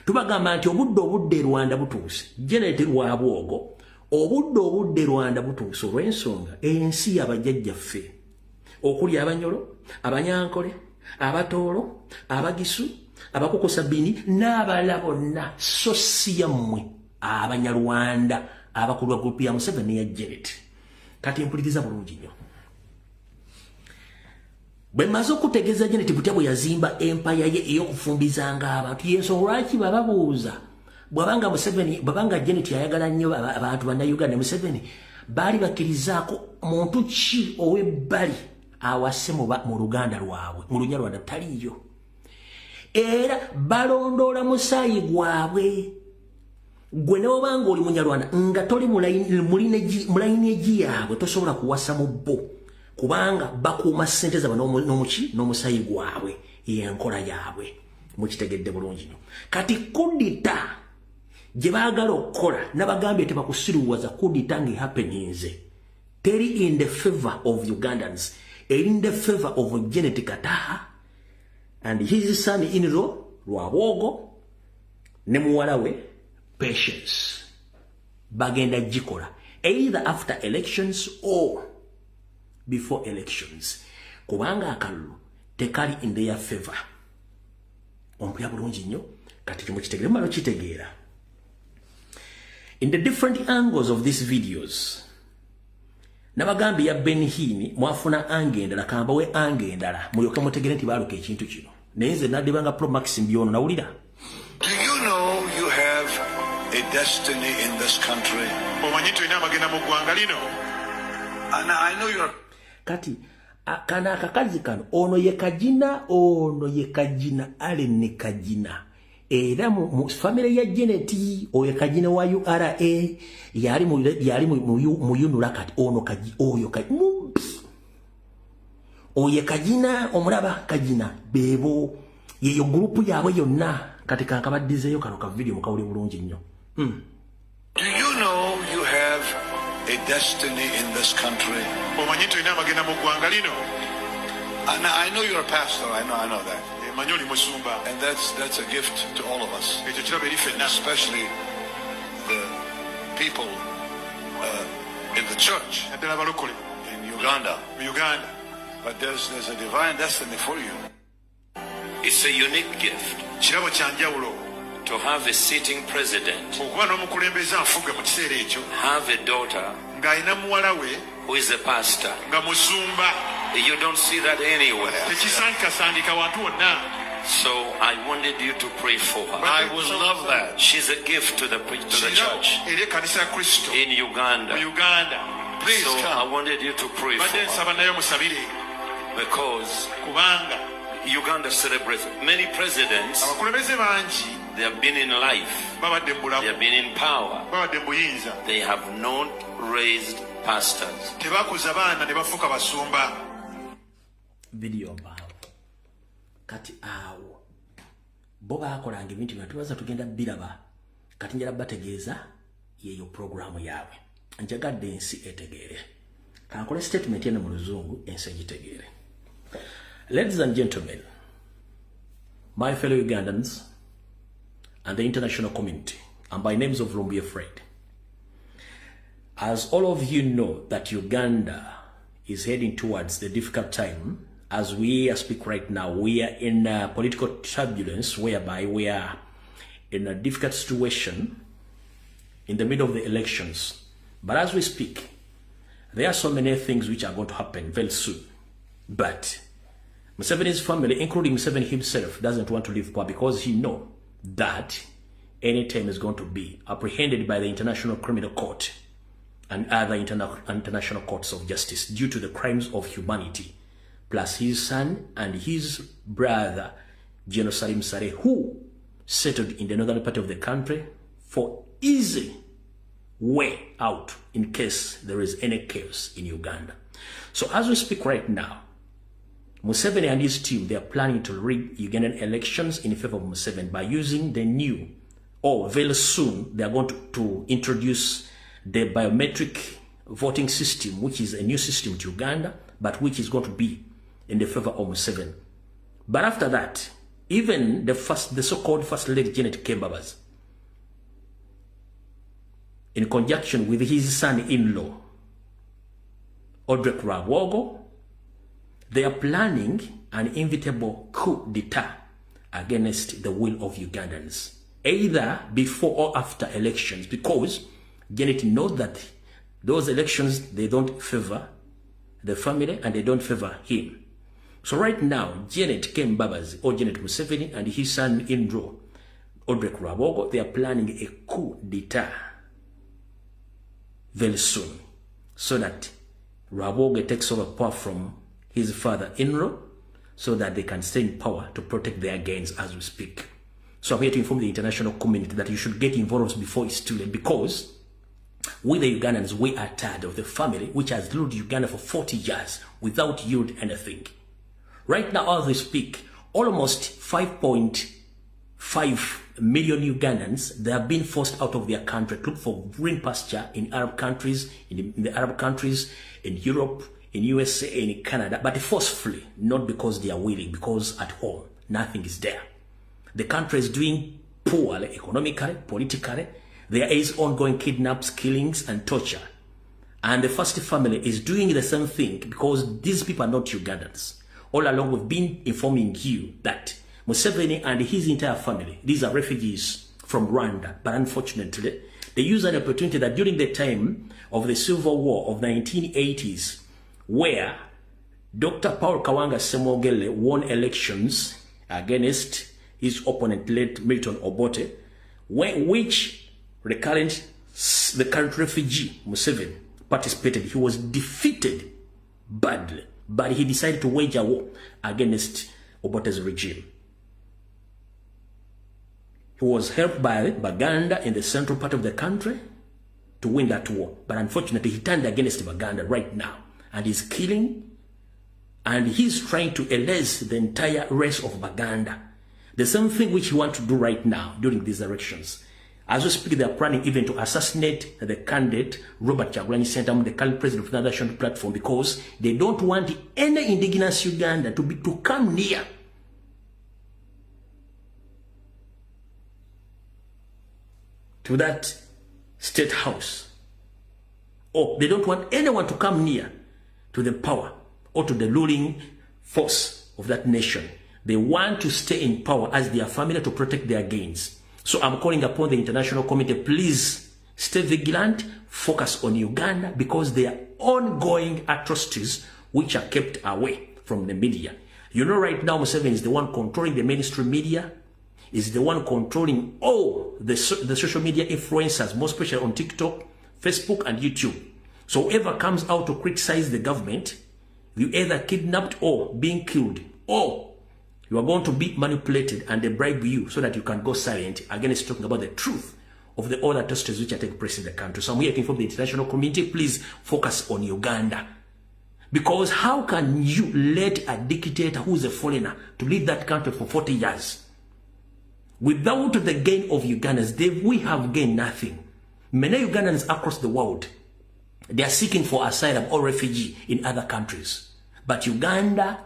Tubagamba nti obudde e Rwanda butuuse. Janet Lwabwogo, obudde e Rwanda butuuse, olw'ensonga ensi yabajjajjaffe okuli Abanyolo, Abanyankole, Abatoolo, Abagisu, Abakukusa Bini n'abalala bonna, so si yammwe Abanyarwanda abakulwa group ya Museveni ya Janet. Kati mpuliriza bulungi nnyo. Bwe mmaze okutegeeza Janet butya bwe yazimba empire ye ey'okufumbizanga abantu, yensonga lwaki bababuuza bwabanga Museveni, bwabanga Janet yayagala nnyo abantu Bannayuganda, Museveni baali bakkirizaako muntu ki ow'ebbali awase mu luganda lwabwe, mu Lunyarwanda? Taliiyo. Era balondoola musaayi gwabwe. Gwe ne bwobanga oli Munyarwanda nga toli mu lineage yaabwe, tosobola kuwasa mu bo, kubanga bakuuma ssente zaabwe n'omuki n'omusaayi gwabwe. Yenkola yaabwe, mukitegedde bulungi nnyo. Kati kudita gye baagala okukola, nabagambye tebakusiruwaza. Kudita nga ehappeninze teri in the favor of Ugandans, eri in the favor of Janet Kataha and his son in law Lwabwogo ne muwala we Patience. Bagenda gikola either after elections or before elections, kubanga akalulu tekali in their favor. Ompulira bulungi nnyo? Kati kimukitegeere, mumala okitegeera in the different angles of these videos. Nabagambye ya Benhini mwafuna angle endala, kambawe angle endala mulyoke mutegere nti baaluka ekintu kino. Naye nze naddibanga Promax mbyono nawulira. Do you know you have a destiny in this country? Omanyi nti olina amagenda mu ggwanga lino? And I know you're Kati Kano akakazi kano, ono ye Kagina, ono ye Kagina, Allen Kagina. Era mu family ya Janet, oyo Kagina wa URA, yali mu UNRA kati ono kaji oyo kaji mubbi. Oyo Kagina, omulaba Kagina, bebo yeyo group yaabwe yonna. Kati kankabaddizeeyo kano ka video mukawuli bulungi nnyo. Do you know you have a destiny in this country? Omanyi nti olina amagenda mu ggwanga lino? And I know you're a pastor. I know that. Manyi oli musumba. And that's a gift to all of us, Ekyo kirabo eri ffenna, especially the people in the church naddala abalokole in Uganda. Mu Uganda. But there's a divine destiny for you. It's a unique gift Kirabo kya njawulo to have a sitting president, okuba n'omukulembeze afuga mu kiseera ekyo, have a daughter ng'alina muwala we who is a pastor. Nga musumba. You don't see that anywhere. Tekisangikasangika wantu wonna. So I wanted you to pray for her. I would love that. She's a gift to the Kirabo church eri ekkanisa ya Kristo in Uganda. Mu Uganda. Please So I come. Wanted you to pray for Badde her nsaba naye musabire, because kubanga Uganda celebrates many presidents. Abakulembeze bangi They have been in life. Babadde mu They bulamu, have been in power. Babadde mu buyinza, They have not raised pastors. Tebakuza baana ne bafuuka basumba. Video mpanvu. Kati awo bo baakolanga ebintu bino, tubaza tugenda biraba. Kati njala bategeeza yeyo programu yaabwe. Njagadde ensi etegeere. Kankole statement eno mu Luzungu, ensi egitegeere. Ladies and gentlemen, my fellow Ugandans and the international community, and by names of Lumbuye Fred, as all of you know that Uganda is heading towards the difficult time. As we speak right now, we are in a political turbulence whereby we are in a difficult situation in the middle of the elections. But as we speak, there are so many things which are going to happen very soon. But Museveni's family, including Museveni himself, doesn't want to leave power because he know that anytime is going to be apprehended by the International Criminal Court and other international courts of justice due to the crimes of humanity, plus his son and his brother, General Salim Saleh, who settled in the northern part of the country for easy way out in case there is any chaos in Uganda. So as we speak right now, Museveni and his team, they are planning to rig Ugandan elections in favor of Museveni by using the new, or very soon, they are going to introduce the biometric voting system, which is a new system to Uganda, but which is going to be in the favor of Museveni. But after that, even the so-called First Lady Janet Kembabazi, in conjunction with his son-in-law, Odrek Rwabwogo, they are planning an inevitable coup d'etat against the will of Ugandans, either before or after elections, because Janet knows that those elections, they don't favor the family and they don't favor him. So right now, Janet Kembabazi or Janet Museveni and his son-in-law, Odrek Rwabwogo, they are planning a coup d'etat very soon so that Rwabwogo takes over power from his father-in-law so that they can stay in power to protect their gains as we speak. So I'm here to inform the international community that you should get involved before it's too late, because we the Ugandans, we are tired of the family which has ruled Uganda for 40 years without yield anything. Right now, as we speak, almost 5.5 million Ugandans, they have been forced out of their country to look for green pasture in Arab countries, in the Arab countries, in Europe, in USA, in Canada, but forcefully, not because they are willing, because at home, nothing is there. The country is doing poorly economically, politically. There is ongoing kidnaps, killings, and torture. And the first family is doing the same thing because these people are not Ugandans. All along, we've been informing you that Museveni and his entire family, these are refugees from Rwanda. But unfortunately, they use an opportunity that during the time of the Civil War of 1980s, where Dr. Paul Kawanga Ssemogerere won elections against his opponent, late Milton Obote, which the current refugee, Museveni, participated. He was defeated badly. But he decided to wage a war against Obote's regime. He was helped by Baganda in the central part of the country to win that war. But unfortunately, he turned against Baganda right now and is killing, and he's trying to erase the entire race of Baganda. The same thing which he wants to do right now during these elections. As we speak, they are planning even to assassinate the candidate, Robert Kyagulanyi Ssentamu, the current president of the National Platform, because they don't want any indigenous Uganda to come near to that state house. Or they don't want anyone to come near to the power or to the ruling force of that nation. They want to stay in power as their family to protect their gains. So I'm calling upon the international community, please stay vigilant, focus on Uganda, because there are ongoing atrocities which are kept away from the media. You know, right now, Museveni is the one controlling the mainstream media, is the one controlling all the social media influencers, most especially on TikTok, Facebook, and YouTube. So whoever comes out to criticize the government, you either kidnapped or being killed, or you are going to be manipulated and they bribe you so that you can go silent against talking about the truth of the other atrocities which are taking place in the country. So I'm here to inform the international community, please focus on Uganda. Because how can you let a dictator who is a foreigner to lead that country for 40 years? Without the gain of Ugandans, we have gained nothing. Many Ugandans across the world, they are seeking for asylum or refugee in other countries. But Uganda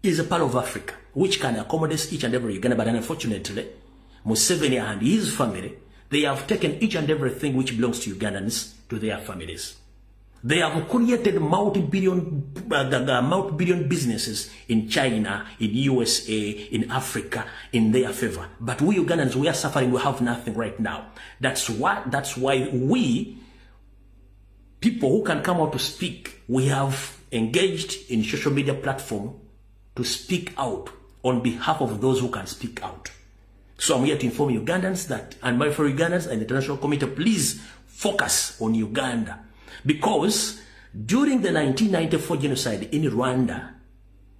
is a part of Africa, which can accommodate each and every Uganda. But unfortunately, Museveni and his family, they have taken each and everything which belongs to Ugandans to their families. They have created multi-billion businesses in China, in USA, in Africa, in their favor. But we Ugandans, we are suffering. We have nothing right now. That's why we, people who can come out to speak, we have engaged in social media platform to speak out on behalf of those who can speak out. So I'm here to inform Ugandans that, and my fellow Ugandans and the international community, please focus on Uganda. Because during the 1994 genocide in Rwanda,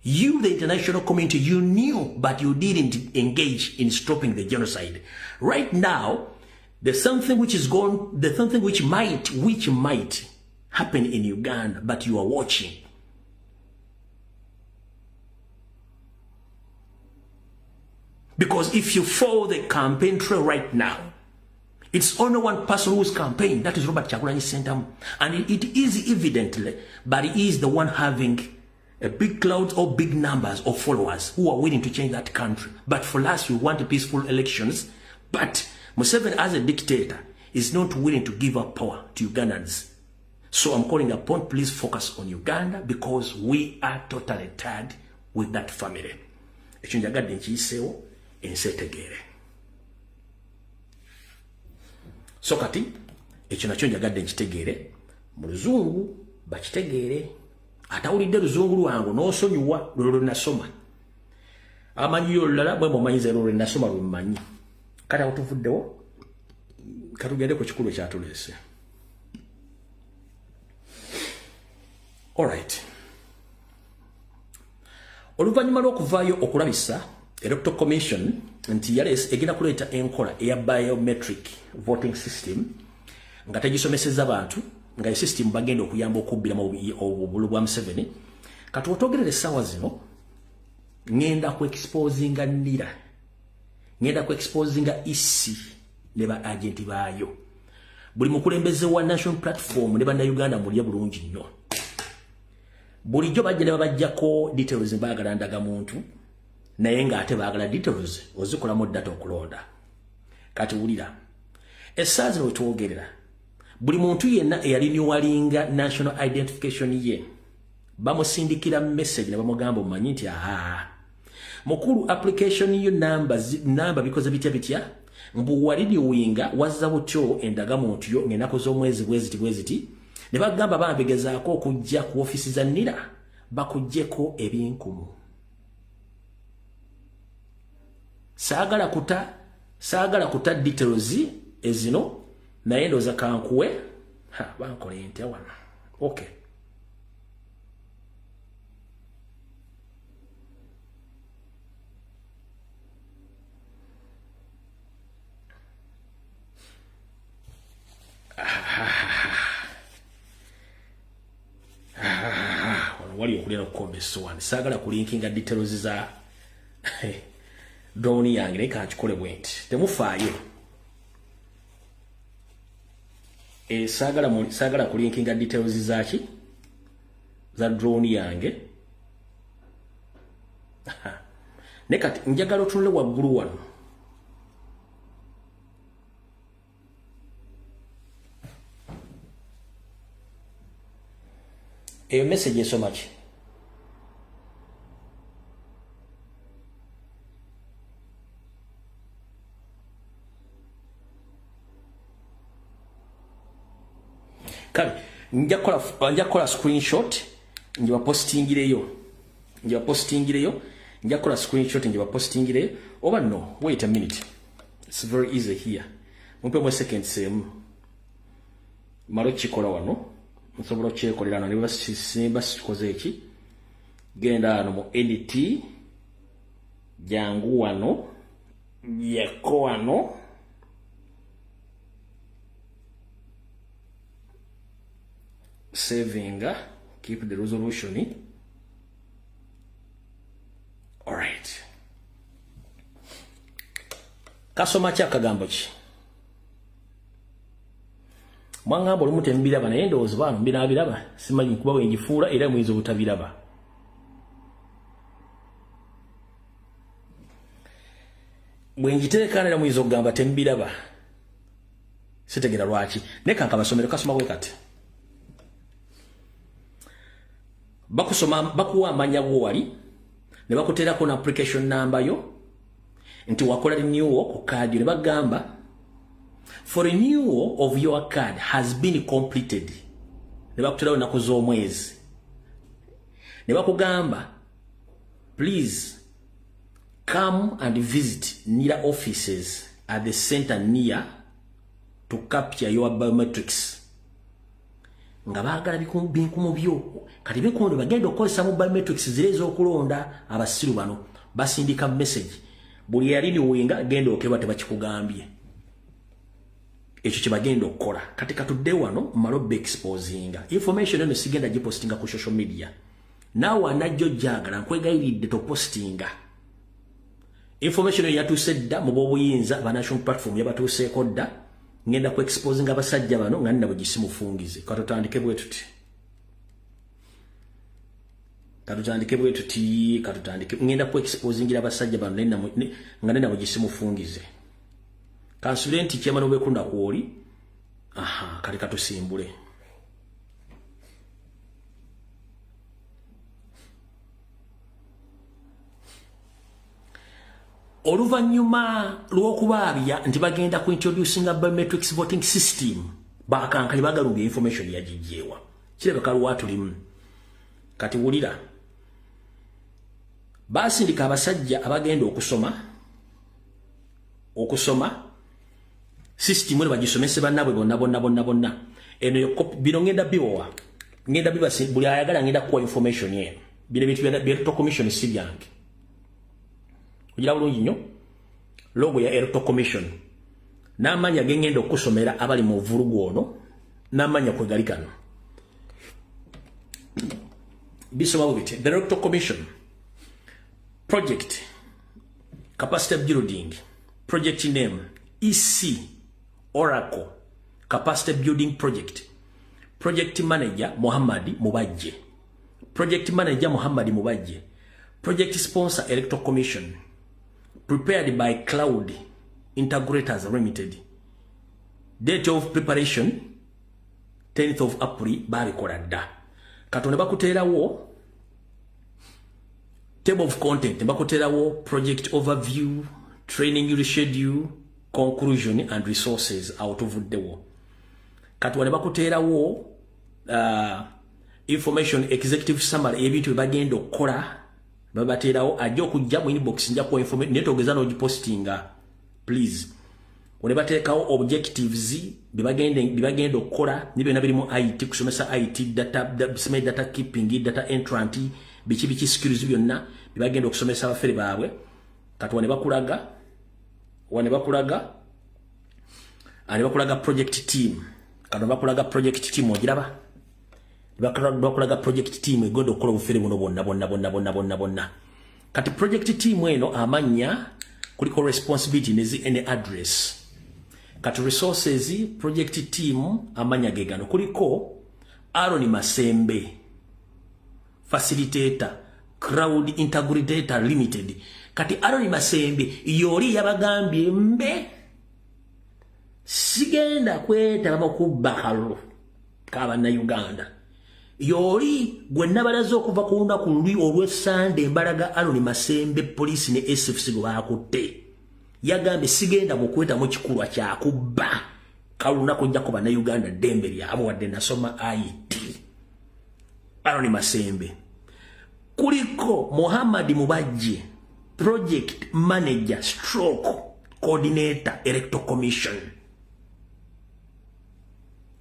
you, the international community, you knew, but you didn't engage in stopping the genocide. Right now, there's something which is going, there's something which might happen in Uganda, but you are watching. Because if you follow the campaign trail right now, it's only one person who's campaigning, that is Robert Kyagulanyi Ssentamu. And it is evidently, but he is the one having a big cloud or big numbers of followers who are willing to change that country. But for us, we want peaceful elections. But Museveni, as a dictator, is not willing to give up power to Ugandans. So I'm calling upon, please focus on Uganda, because we are totally tired with that family. Ekyo njagadde nkiyiseewo ensi etegeere. So kati ekyo nakyo njagadde nkitegeere mu luzungu bakitegeere. Atawulidde luzungu lwangu n'osonyiwa lwe lwe nasoma. Amanyiyo olulala bwe mumanyiza lwe nasoma lwe mmanyi. Kati awo tuvuddewo, katugende ku kikulu ekyatuleese. Alright. Oluvannyuma lw'okuvaayo okulabisa Electoral Commission nti yaleese egenda kuleeta enkola eya biometric voting system nga tegisomesezza bantu, nga e system bagenda okuyamba okubbiramu obululu bwa Museveni. Kati otwogerera essaawa zino, ŋŋenda ku exposinga NIRA, ŋŋenda ku exposinga EC ne ba agenti baayo. Buli mukulembeze wa National Platform ne bannayuganda mulye bulungi nnyo. Bulijjo bajja ne babajjako details, baagala ndagamuntu, naye ng'ate baagala details ozikolamu data okulonda. Kati wulira, essaawa zino wetwogerera, buli muntu yenna eyalinyowalinga national identification ye bamusindikira message ne bamugamba, omanyi nti aha mukulu, application yo namba bikoze bitya bitya, mbu walinyowalinga wazza butyo endagamuntu yo ng'ennaku z'omwezi bweziti bweziti, ne bagamba bambegezaako okujja ku ofiisi za NIRA bakuggyeko ebinkumu. Saagala kuta details ezino, naye ndowooza kankuwe ha bankola ntya wano. Okay. Wali okulira okukomba essowaani. Saagala kulinkinga details za drone yange, naye kankikole bwe nti. Temufaayo. Saagala kulinkinga details za ki? Za drone yange. Naye kati njagala otunule waggulu wano. Eyo message esoma ki? Kale nja kukola screenshot njibapostingireyo. Nja kukola screenshot njibapostingireyo. Oba no, wait a minute. It's very easy here. Mumpe mu seconds emu. Malo kikola wano. Nsobola okyekolera wano ne basimba sikoze eki. Genda wano mu edit, jangu wano, yeko wano. Saving, keep the resolution. All right. Kasoma ki akagambo ki? Mwangamba olumu tembiraba naye ndowooza bano mbirabiraba, simanyi kuba wengifuula era muyinza obutabiraba. Bwe ngiteeka era muyinza okugamba tembiraba. Sitegeera lwaki. Naye kankabasomero kasoma bwe kati. Bakusoma, bakuwa amanya go wali ne bakuteerako na application number yo nti wakola renewal ku card ne bagamba for renewal of your card has been completed. Ne bakuterawo ennaku z'omwezi ne bakugamba please come and visit NIRA offices at the center near to capture your biometrics. Nga baagala binkumu byo. Kati binkumu bagenda okukozesa mu biometrics zire ez'okulonda. Abasiru bano basindika message buli yali niwenga genda okeba tebakikugambye. Ekyo kye bagenda okukola. Kati katudde wano mmale exposinga information eno, sigenda gipostinga ku social media. Naawe anajjo jagala nkwegayiridde topostinga. Information eyo yatuuse dda mu b'obuyinza ba national platform, yabatuuseeko dda. Ngenda ku exposinga abasajja bano nga nina bwe gisimufungize. Katutandike bwe tuti. Katutandike bwe tuti, katutandike. Ngenda ku exposingira abasajja bano nga nina bwe gisimufungize. Kansule nti kyemano bwekunda kwoli. Aha, kale katusimbule. Oluvannyuma lw'okubaabya nti bagenda ku introducinga biometrics voting system, bakankali bagalumbya information yagijjeewa. Kirabika lwatulimu. Kati wulira. Basindika abasajja abagenda okusoma system eno bagisomese bannaabwe bonna bonna bonna bonna. Eno bino ngenda biwowa. Ngenda bibasi buli ayagala ngenda kuwa information eno. Bino ebintu bya Electoral Commission si byange. Kugira bulungi nnyo logo ya Electoral Commission n'amanya gengenda okusomera abali mu vulugu ono n'amanya kwe gali kano. Bisoma bwe biti. The Electoral Commission project capacity building, project name EC Oracle capacity building project, project manager Muhammad Mubajje, project manager Muhammad Mubajje, project sponsor Electoral Commission, prepared by Cloud Integrators Limited, date of preparation 10th of April. Babikola dda. Katonda bakuteerawo table of content, bakuteerawo project overview, training schedule, conclusion and resources. Awo tuvuddewo. Kati wane bakuteerawo information executive summary, ebintu bye bagenda okukola babateerawo. Ajja okujja mu inbox nja kuwa information naye togeza n'ogipostinga please. Wane bateekawo objectives bye bagenda okukola ne byonna birimu IT, kusomesa IT, data, data keeping, data entrant, biki biki skills byonna bye bagenda okusomesa abafere baabwe. Kati wane bakulaga project team. Kati bakulaga project team ogiraba. Bakulaga project team egenda okukola obufere buno bonna bonna bonna bonna bonna bonna. Kati project team eno amanya kuliko responsibility ne address. Kati resources project team amanya gegano kuliko Aaron Masembe, facilitator, Crowd Integrator Limited. Kati Aaron Masembe yoli yabagambye mbe sigenda kwetaba mu kubba kalulu k'Abannayuganda. Yoli gwe nabalaze okuva ku lunaku luli olw'Essande embalaga Aaron Masembe poliisi ne SFC gwe baakutte. Yagambye sigenda mukweta mu kikulwa kya kubba kalulu nakujjako Bannayuganda ddembe lyabwe wadde nasoma IT. Aaron Masembe. Kuliko Muhammad Mubajje, project manager stroke coordinator Electoral Commission.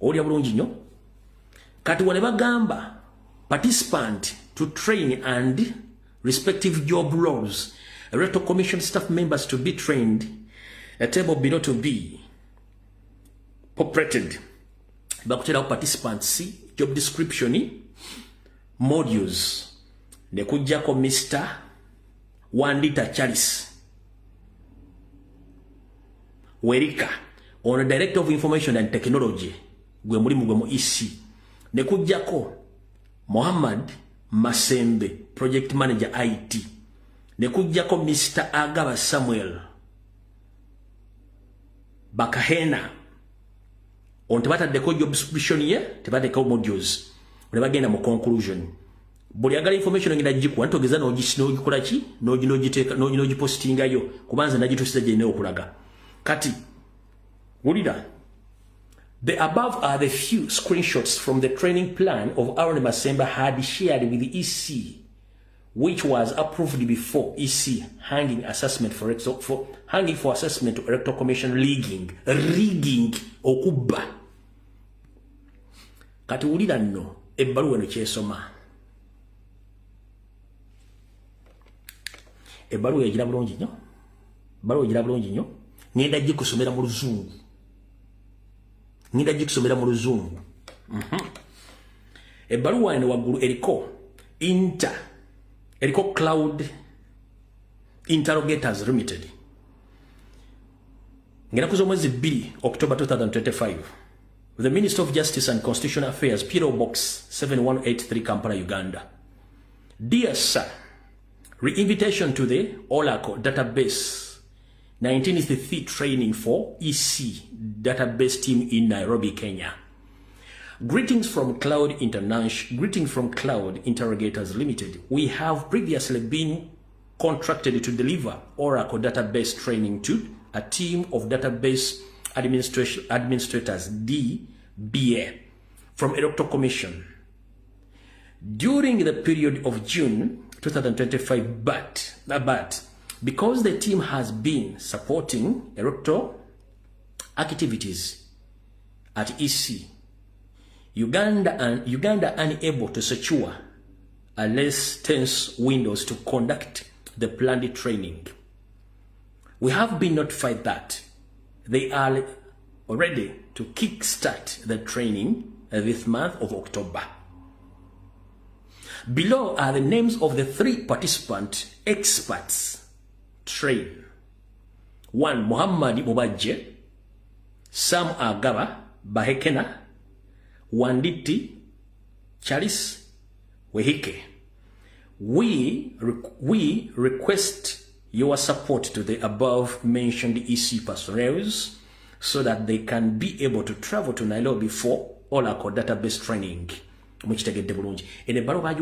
Olya bulungi nnyo. Kati wale bagamba participant to train and respective job roles, Electoral Commission staff members to be trained, a table below to be populated. Bakutera participants job description modules. Nekujjako Mr. Wandita Charles Werika ono Director of Information and Technology gwe mulimu gwe mu EC. Nekujjako Muhammad Masembe, Project Manager IT. Nekujjako Mr. Agaba Samuel Bakahena. Ono tebataddeko job description ye, tebataddeko modules. Ne bagenda mu conclusion. Buli agala information ngenda gikuwa ntogeza n'ogikola ki n'ogiteeka n'ogipostingayo kubanza nagitusiza gye okulaga. Kati wulira. The above are the few screenshots from the training plan of Aaron Masembe had shared with the EC, which was approved before EC hanging assessment for hanging for assessment to Electoral Commission rigging okubba. Kati wulira nno ebbaluwa eno kyesoma. Ebbaluwa egira bulungi nnyo. Ebbaluwa egira bulungi nnyo. Ngenda gikusomera mu Luzungu. Ngenda gikusomera mu Luzungu. Ebbaluwa eno waggulu eriko eriko Cloud Interrogators Limited. Ngenda kuza omwezi 2 October 2025. The Minister of Justice and Constitutional Affairs, P.O. Box 7183, Kampala, Uganda. Dear Sir, re-invitation to the Oracle Database 19th training for EC database team in Nairobi, Kenya. Greetings from Cloud Interrogators Limited. We have previously been contracted to deliver Oracle database training to a team of database administrators DBA from Electoral Commission during the period of June 2025, but because the team has been supporting electoral activities at EC Uganda and Uganda unable to secure a less tense windows to conduct the planned training. We have been notified that they are ready to kickstart the training this month of October. Below are the names of the 3 participant experts trained. 1. Muhammad Mubajje, Sam Agaba Bahekena, Wanditi Charles Wehike. We request your support to the above mentioned EC personnel so that they can be able to travel to Nairobi for Oracle database training. Mukitegedde bulungi. Eno ebbaluwa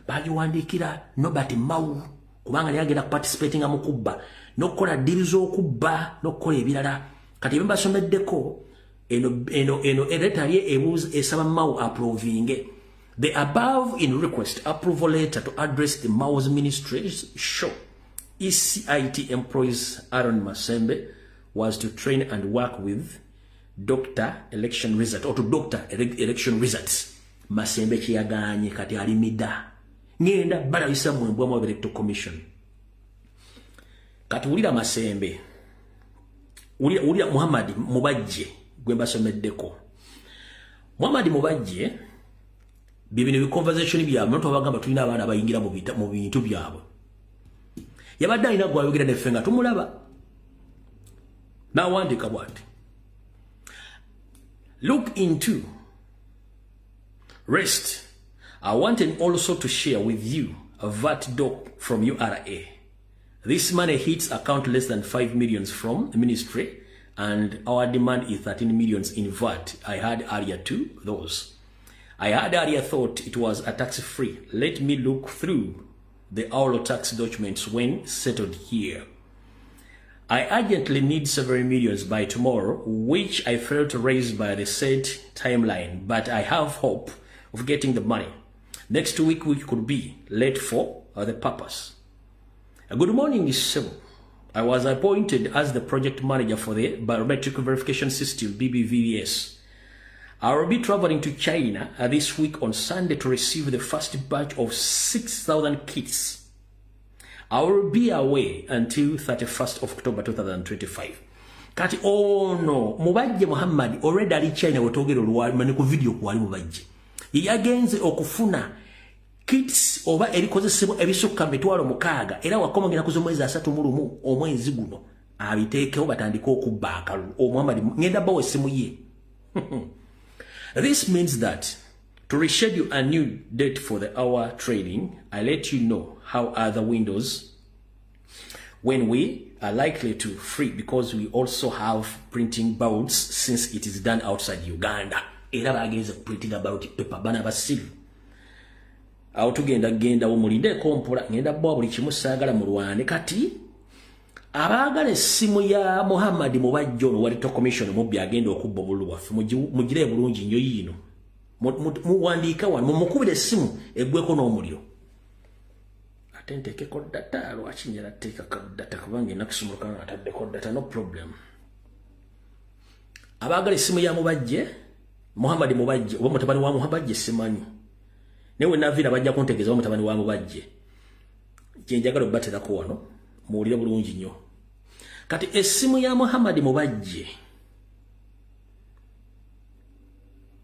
bagiwandiikira Norbert Mao kubanga yali agenda kuparticipatinga mu kubba n'okukola ddiiru z'okubba n'okukola ebirala. Kati ebyo mbasomeddeko eno letter ye ebuuza esaba Mao approvinge. The above in request approval letter to address the Mao's ministry's show ECIT employees Aaron Masembe was to train and work with Doctor Election Result or to Doctor Election Results. Masembe kyeyagaanye kati alimida. Ngenda balabisa mu mbwa mu Electoral Commission. Kati wulira Masembe. Wulira Muhammad Mubajje gwe mbasomeddeko. Muhammad Mubajje Bibino bi conversation byabwe n'otwabagamba tulina abaana abayingira mu bintu byabwe. Yabadde alina gwayogera neffe nga tumulaba. N'awandiika bw'ati. Look into rest. I wanted also to share with you a VAT doc from URA. This money hits account less than 5 millions from the ministry, and our demand is 13 millions in VAT. I had earlier to those. I had earlier thought it was a tax-free. Let me look through the all tax documents when settled here. I urgently need several millions by tomorrow, which I failed to raise by the said timeline, but I have hope of getting the money. Next week, which could be late for the purpose. Good morning, Sebo. I was appointed as the project manager for the biometric verification system, BBVS. I will be traveling to China this week on Sunday to receive the first batch of 6,000 kits. I will be away until 31st of October 2025. Kati ono Mubajje Muhammad already ali China wetogera olwali ku video kwali Mubajje. Yagenze okufuna kits oba ebikozesebwa ebisukka 60,000 era wakoma ngena kuzo mwezi 31 omwezi guno abiteekewo batandike okubba akalulu. Omuhammad ngenda bawe essimu ye. This means that to reschedule a new date for the hour training, I let you know how other windows when we are likely to free, because we also have printing ballots since it is done outside Uganda. Era bagenze printing ballot paper bana basiru. Awo tugenda genda omulinde kompola ngenda bwa buli kimu saagala mulwane. Kati abaagala essimu ya Muhammad Mubajje ono wa Electoral Commission mubbi agenda okubba obululu bwaffe, mugire bulungi nnyo yiino. Muwandiika wano mumukubire essimu eggweko n'omuliro. Ate nteekeko data, lwaki njala teekako data kubanga ennaku nga ataddeko data, no problem. Abaagala essimu ya Mubajje, Muhammad Mubajje oba mutabani wa Mubajje simanyi. Naye we naviira bajja kuntegeeza oba mutabani wa Mubajje. Kye njagala obbaterako wano muwulire bulungi nnyo. Kati essimu ya Muhammad Mubajje,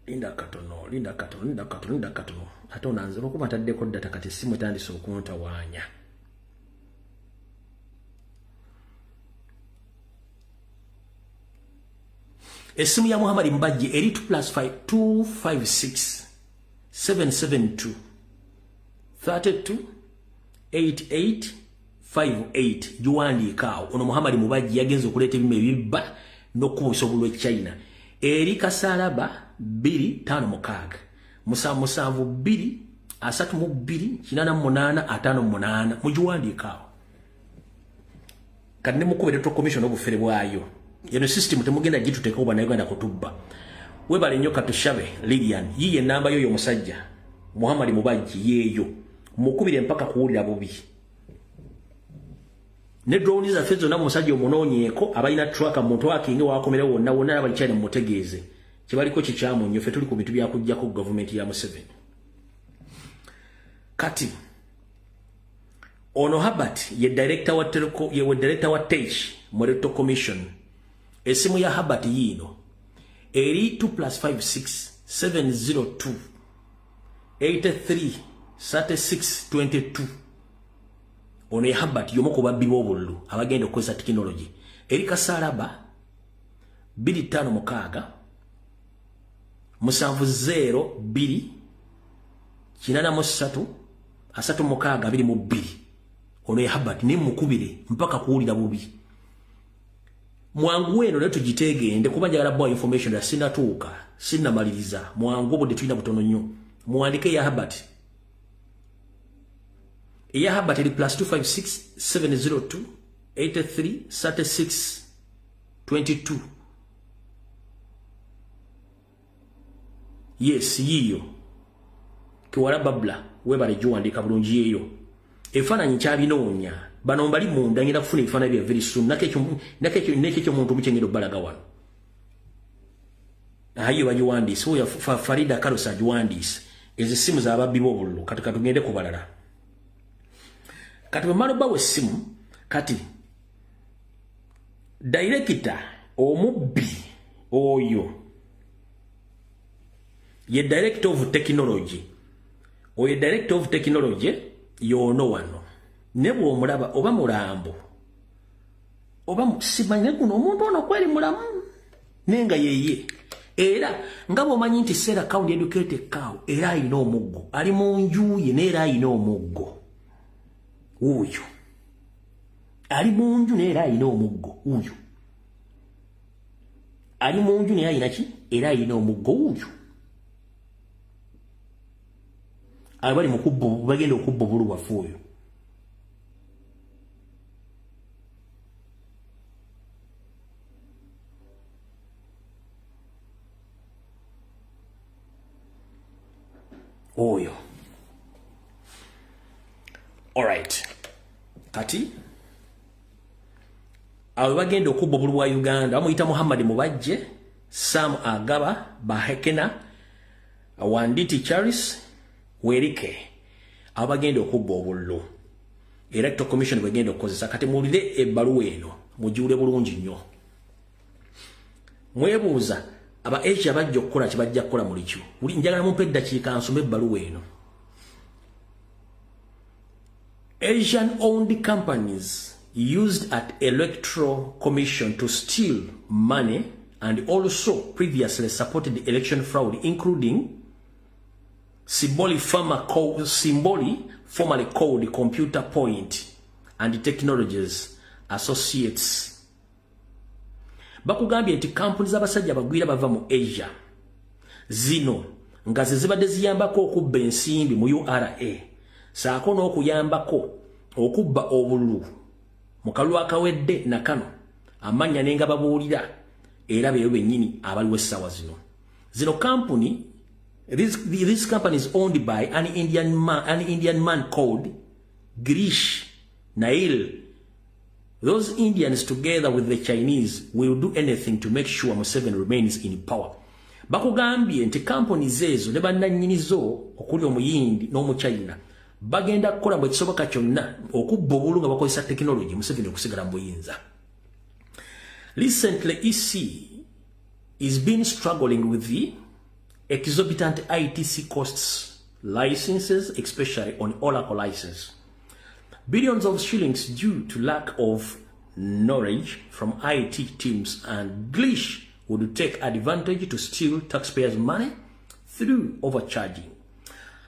linda katono, linda katono, linda katono, linda katono. Ate onanze olwokuba ntaddeko data kati essimu etandise okuntawaanya. Essimu ya Muhammad Mubajje eri 2 + 5 256 772 32 88 58. Giwandiika awo. Ono Muhammad Mubajje yagenze okuleeta ebima ebibba n'okukubisa obululu e China. Eri kasalaba 256 7 2 32 88 58. Mugiwandiika awo. Kati ne mukuba Electoral Commission obufere bwayo. Eno system temugenda gituteekawo bannayuganda kutubba. Webale nnyo Katushabe Lilian. Yiye ennamba y'oyo omusajja Muhammad Mubajje yeeyo. Mukubire mpaka kuwulira bubi. Ne drone zaffe zonna omusajja omunoonyeeko abalina tracker muntu akinge wakomera wonna wonna abali China mumutegeeze. Kibaliko kikyamu nnyo, ffe tuli ku bintu byakuggyako gavumenti ya Museveni. Kati ono Herbert ye director wa Telco, ye director wa Tech mu Electoral Commission. Esimu ya Herbert yiino eri 2 + 56 702 83 36 22. Ono ye Herbert y'omu ku babbi b'obululu abagenda okukozesa tekinologi. Eri kasalaba 256 702 83 36 22. Ono ye Herbert ne mukubire mpaka kuwulira bubi. Mwangu eno naye tugitegende kuba njagala bwa information ya sinatuuka sinnamaliriza. Mwangu obudde tulina butono nnyo. Muwandike ya Herbert. Eya Herbert eri +256 702 83 36 22. Yes, yiyo. Kiwala babla webale giwandiika bulungi yeeyo. Ebifaananyi nkyabinoonya. Bano mbali munda ngenda kufuna ebifaananyi bya very soon. Nakekyo muntu mukyengenda obbalaga wano. Ayo bagiwandiise. Oyo Farida Karusa agiwandiise. Ezo essimu z'ababbi b'obululu. Kati katugende ku balala. Kati bwe mmala obbawa essimu, kati director omubbi oyo ye director of technology. Oyo director of technology yono wano. Ne bw'omulaba oba mulambo oba simanyi kuno omuntu ono kweri mulamu nenga yeye. Era nga bw'omanyi nti Sarah County educated cow era ayina omuggo, ali mu nju ye n'era ayina omuggo. Wuuyo ali mu nju n'era ayina omuggo. Wuuyo ali mu nju naye ayina ki? Era ayina omuggo. Wuuyo abali mu kubba, bagenda okubba obulu bwaffe oyo. Oyo. Alright. Kati abo bagenda okubba obulu bwa Uganda bamuyita Muhammad Mubajje, Sam Agaba, Bahekena, Wanditi Charles, Werike. Abo bagenda okubba obululu. Electoral Commission bwegenda okukozesa. Kati muwulire ebbaluwa eno, mugiwulire bulungi nnyo. Mwebuuza aba Asia bajja okukola ki? Bajja kukola muli kyo. Njagala mumpe eddakiika nsome ebbaluwa eno. Asian owned companies used at Electoral Commission to steal money and also previously supported the election fraud, including Simboli, formerly called Computer Point and Technologies Associates. Bakugambye nti kampuni z'abasajja abagwira bava mu Asia zino nga ze zibadde ziyambako okubba ensimbi mu URA saako n'okuyambako okubba obululu mu kalulu akawedde na kano, amannya ne nga babuulira era beeyo bennyini abaliwo essaawa zino. Zino kampuni, this company is owned by an Indian man called Girish Nail. Those Indians together with the Chinese will do anything to make sure Museveni remains in power. Bakugambye nti companies ezo ne bannannyinizo okuli omuyindi n'omuchina bagenda kukola bwe kisoboka kyonna okubba obululu nga bakozesa technology Museveni okusigala mu buyinza. Recently, EC is been struggling with the exorbitant ITC costs licenses, especially on Oracle license. Billions of shillings due to lack of knowledge from IT teams, and Glish would take advantage to steal taxpayers' money through overcharging.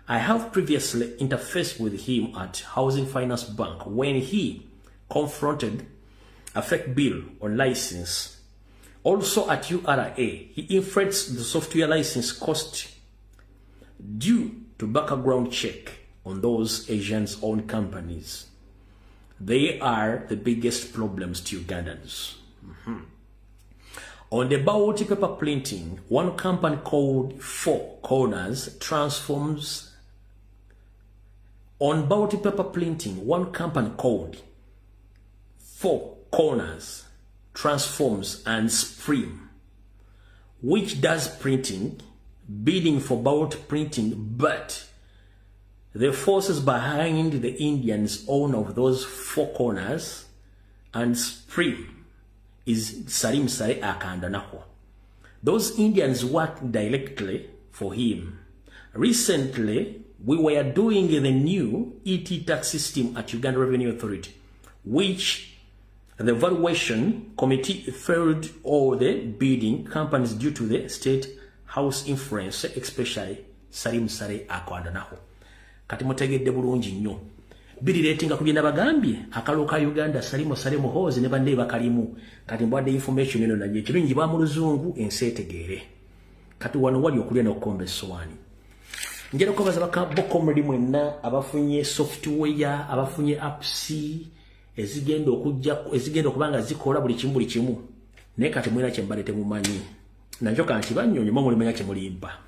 I have previously interfaced with him at Housing Finance Bank when he confronted a fake bill on license. Also at URA, he inflates the software license cost due to background check on those Asians' own companies. They are the biggest problems to Ugandans. On the ballot paper printing, one company called Four Corners transforms. On ballot paper printing, one company called Four Corners transforms and Supreme, which does printing, bidding for ballot printing, but the forces behind the Indians own of those Four Corners and Supreme is Salim Saleh Akandanaho. Those Indians work directly for him. Recently, we were doing the new ET tax system at Uganda Revenue Authority, which the valuation committee failed all the bidding companies due to the state house influence, especially Salim Saleh Akandanaho. Kati mutegedde bulungi nnyo. Biriretinga ku bye nabagambye akalulu ka Uganda Salim Saleh Muhoozi ne banne bakalimu. Kati mbwadde information eno naye ekirungi ba mu luzungu ensi etegeere. Kati wano wali okulya n'okukomba essowaani. Njagala okubaza bakabokomuli mwenna abafunye software, abafunye apps ezigenda okujja, ezigenda okuba nga zikola buli kimu buli kimu. Naye kati mwena kye mbadde temumanyi. Nakyo kanti bannyonyi mwe mulimanya kye mulimba.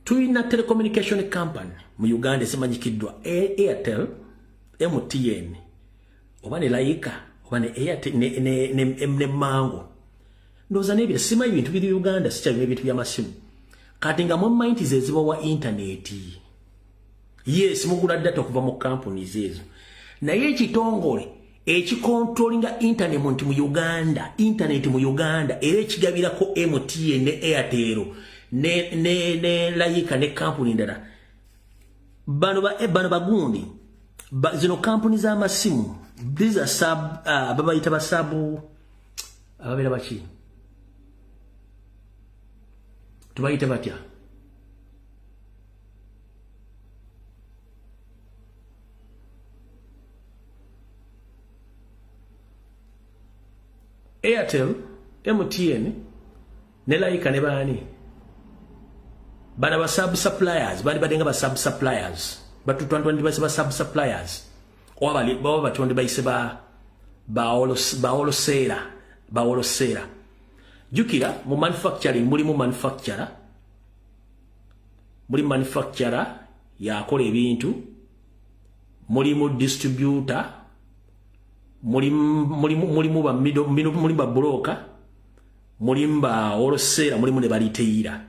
Tulina telecommunication company mu Uganda ezimanyikiddwa Airtel, MTN, oba ne Laika, oba ne Airtel, ne Mango. Ndowooza n'ebyo simanyi bintu biri Uganda, sikyalina ebintu by'amasimu. Kati nga mumanyi nti ze zibawa intaneti. Yes, mugula data okuva mu companies ezo. Naye ekitongole ekikontrolinga internet mu Uganda, internet mu Uganda era ekigabirako MTN ne Airtel ne Laika ne kampuni ndala. Bano bagundi zino kampuni z'amasimu, these are sub babayita basabu ababeera baki tubayita batya? Airtel, MTN, ne Laika ne baani bana ba sub suppliers, bali badenga ba sub suppliers, batutwantwandi base ba sub suppliers oba baba batondi bayise ba wholesale. Jukira mu manufacturing mulimu manufacturer, muli manufacturer yakola ebintu, mulimu distributor, mulimu ba middle, mulimu ba broker, mulimu ba wholesale, mulimu ne baliteira.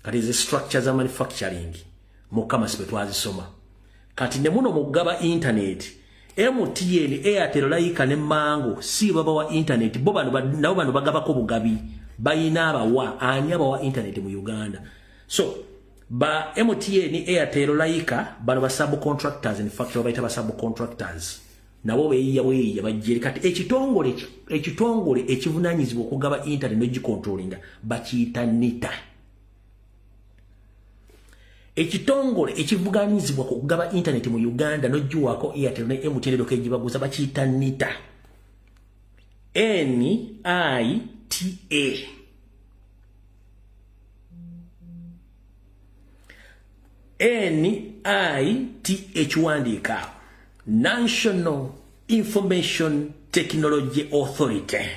Kati ze structure za manufacturing mukama sibe twazisoma. Kati ne muno mugaba internet, MTN, Airtel, Laika ne Mango si baba wa internet, bo bano nabo bano bagabako bugabi bayina abawa ani abawa internet mu Uganda. So ba MTN, Airtel, Laika bano ba subcontractors, in fact babayita ba subcontractors, nabo beyiya bweyiya bajjeri. Kati ekitongole ekivunanyizibwa okugaba internet n'ogicontrollinga bakiyita NITA. Ekitongole ekivuganyizibwa okugaba internet mu Uganda n'ogiwaako Airtel ne MTN dokejibaguza bakiyita NITA. N-I-T-A. N-I-T-A kiwandiika National Information Technology Authority.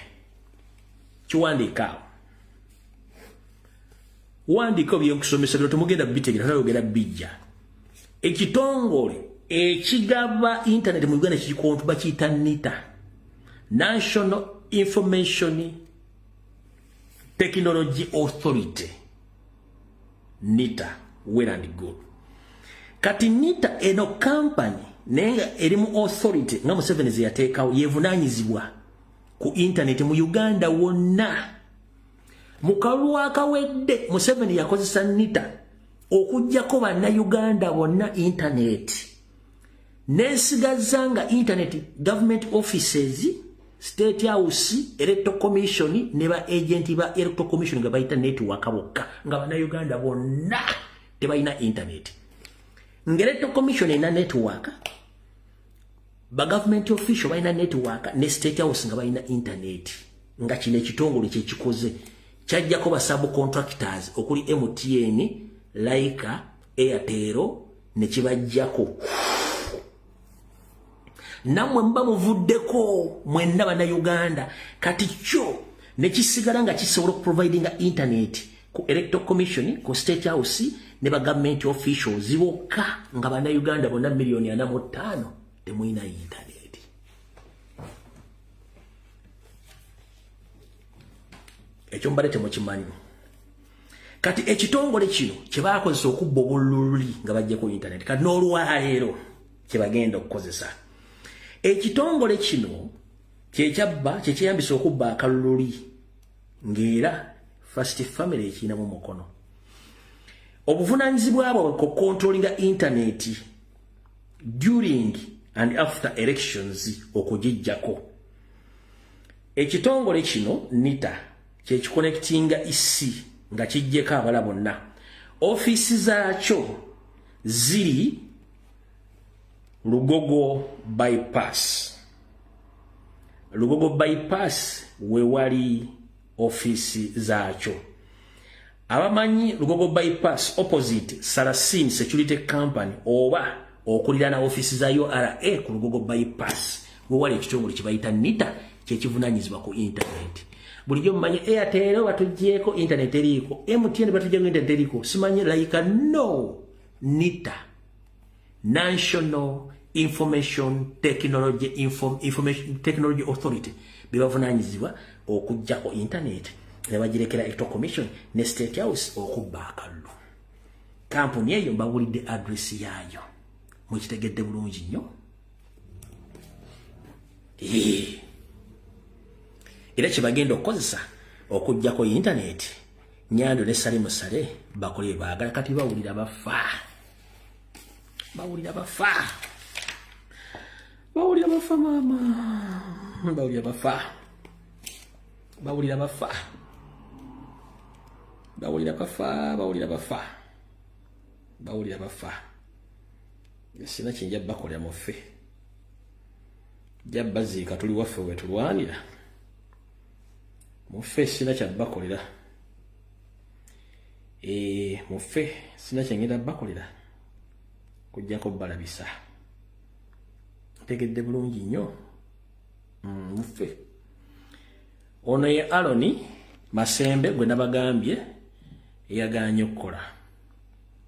Kiwandiika. Wandika byenkusomesa bino temugenda bitegera, tayogera bijja. Ekitongole ekigaba internet mu Uganda kikontu bakiyita NITA, National Information Technology Authority. NITA, well and good. Kati NITA eno company naye eri mu authority nga Museveni ze yateekawo, yevunaanyizibwa ku internet mu Uganda wonna. Mu kalulu akawedde Museveni yakozesa NITA okuggyako bannayuganda bonna internet, n'esigaza nga internet government offices, State House, Electoral Commission ne ba agent ba Electoral Commission nga bayita network bokka, nga bannayuganda bonna tebalina internet. Nga Electoral Commission erina network, ba government official balina network ne State House nga balina internet. Nga kino ekitongole kyekikoze kyajjako ba subcontractors okuli MTN, Laika, Airtel ne kibajjako. Nammwe muba muvuddeko mwenna bannayuganda. Kati kyo ne kisigala nga kisobola okuprovidinga internet ku Electoral Commission, ku State House ne ba government officials bokka, nga bannayuganda bonna 45 million temulina internet. Ekyo mbadde temukimanyi. Kati ekitongole kino kye baakozesa okubba obululu nga bajjako internet, kati n'olwaleero kye bagenda okukozesa. Ekitongole kino kyekyabba kyekyeyambisa okubba akalululi, ng'era First Family ekirinamu mukono. Obuvunaanyizibwa bwabwe ku controllinga internet during and after elections okugijjako. Ekitongole kino NITA kyekiconnectinga EC nga kijjeko abala bonna. Ofiisi zaakyo ziri Lugogo Bypass. Lugogo Bypass wewali ofiisi zaakyo. Abamanyi Lugogo Bypass opposite Saracen Security Company oba okuliraana ofiisi za URA ku Lugogo Bypass wewali ekitongole kye bayita NITA kyekivunaanyizibwa ku internet. Bulijjo mumanyi Airtel batuggyeko internet eriiko, MTN batuggyeko internet eriiko, simanyi Laika. No, NITA, National Information Technology Information Technology Authority, bebavunaanyizibwa okuggyako internet ne bagirekera Electoral Commission ne State House okubba akalulu. Kampuni eyo mbawulidde address yaayo, mukitegedde bulungi nnyo. Era kye bagenda okukozesa okuggyako internet Nyando ne Salimu Sale bakole baagala. Kati bawulira bafa, bawulira bafa, bawulira bafa mama, bawulira bafa, bawulira bafa, bawulira bafa, bawulira bafa, bawulira bafa. Sina kyenja bakolera muffe, jja baziika tuli waffe we tulwanira muffe, sina kyabbakolera. Muffe sina kyengenda bakolera kujjako balabisa. Ntegedde bulungi nnyo. Muffe ono ye Aloni Masembe gwe nabagambye eyagaanye okukola,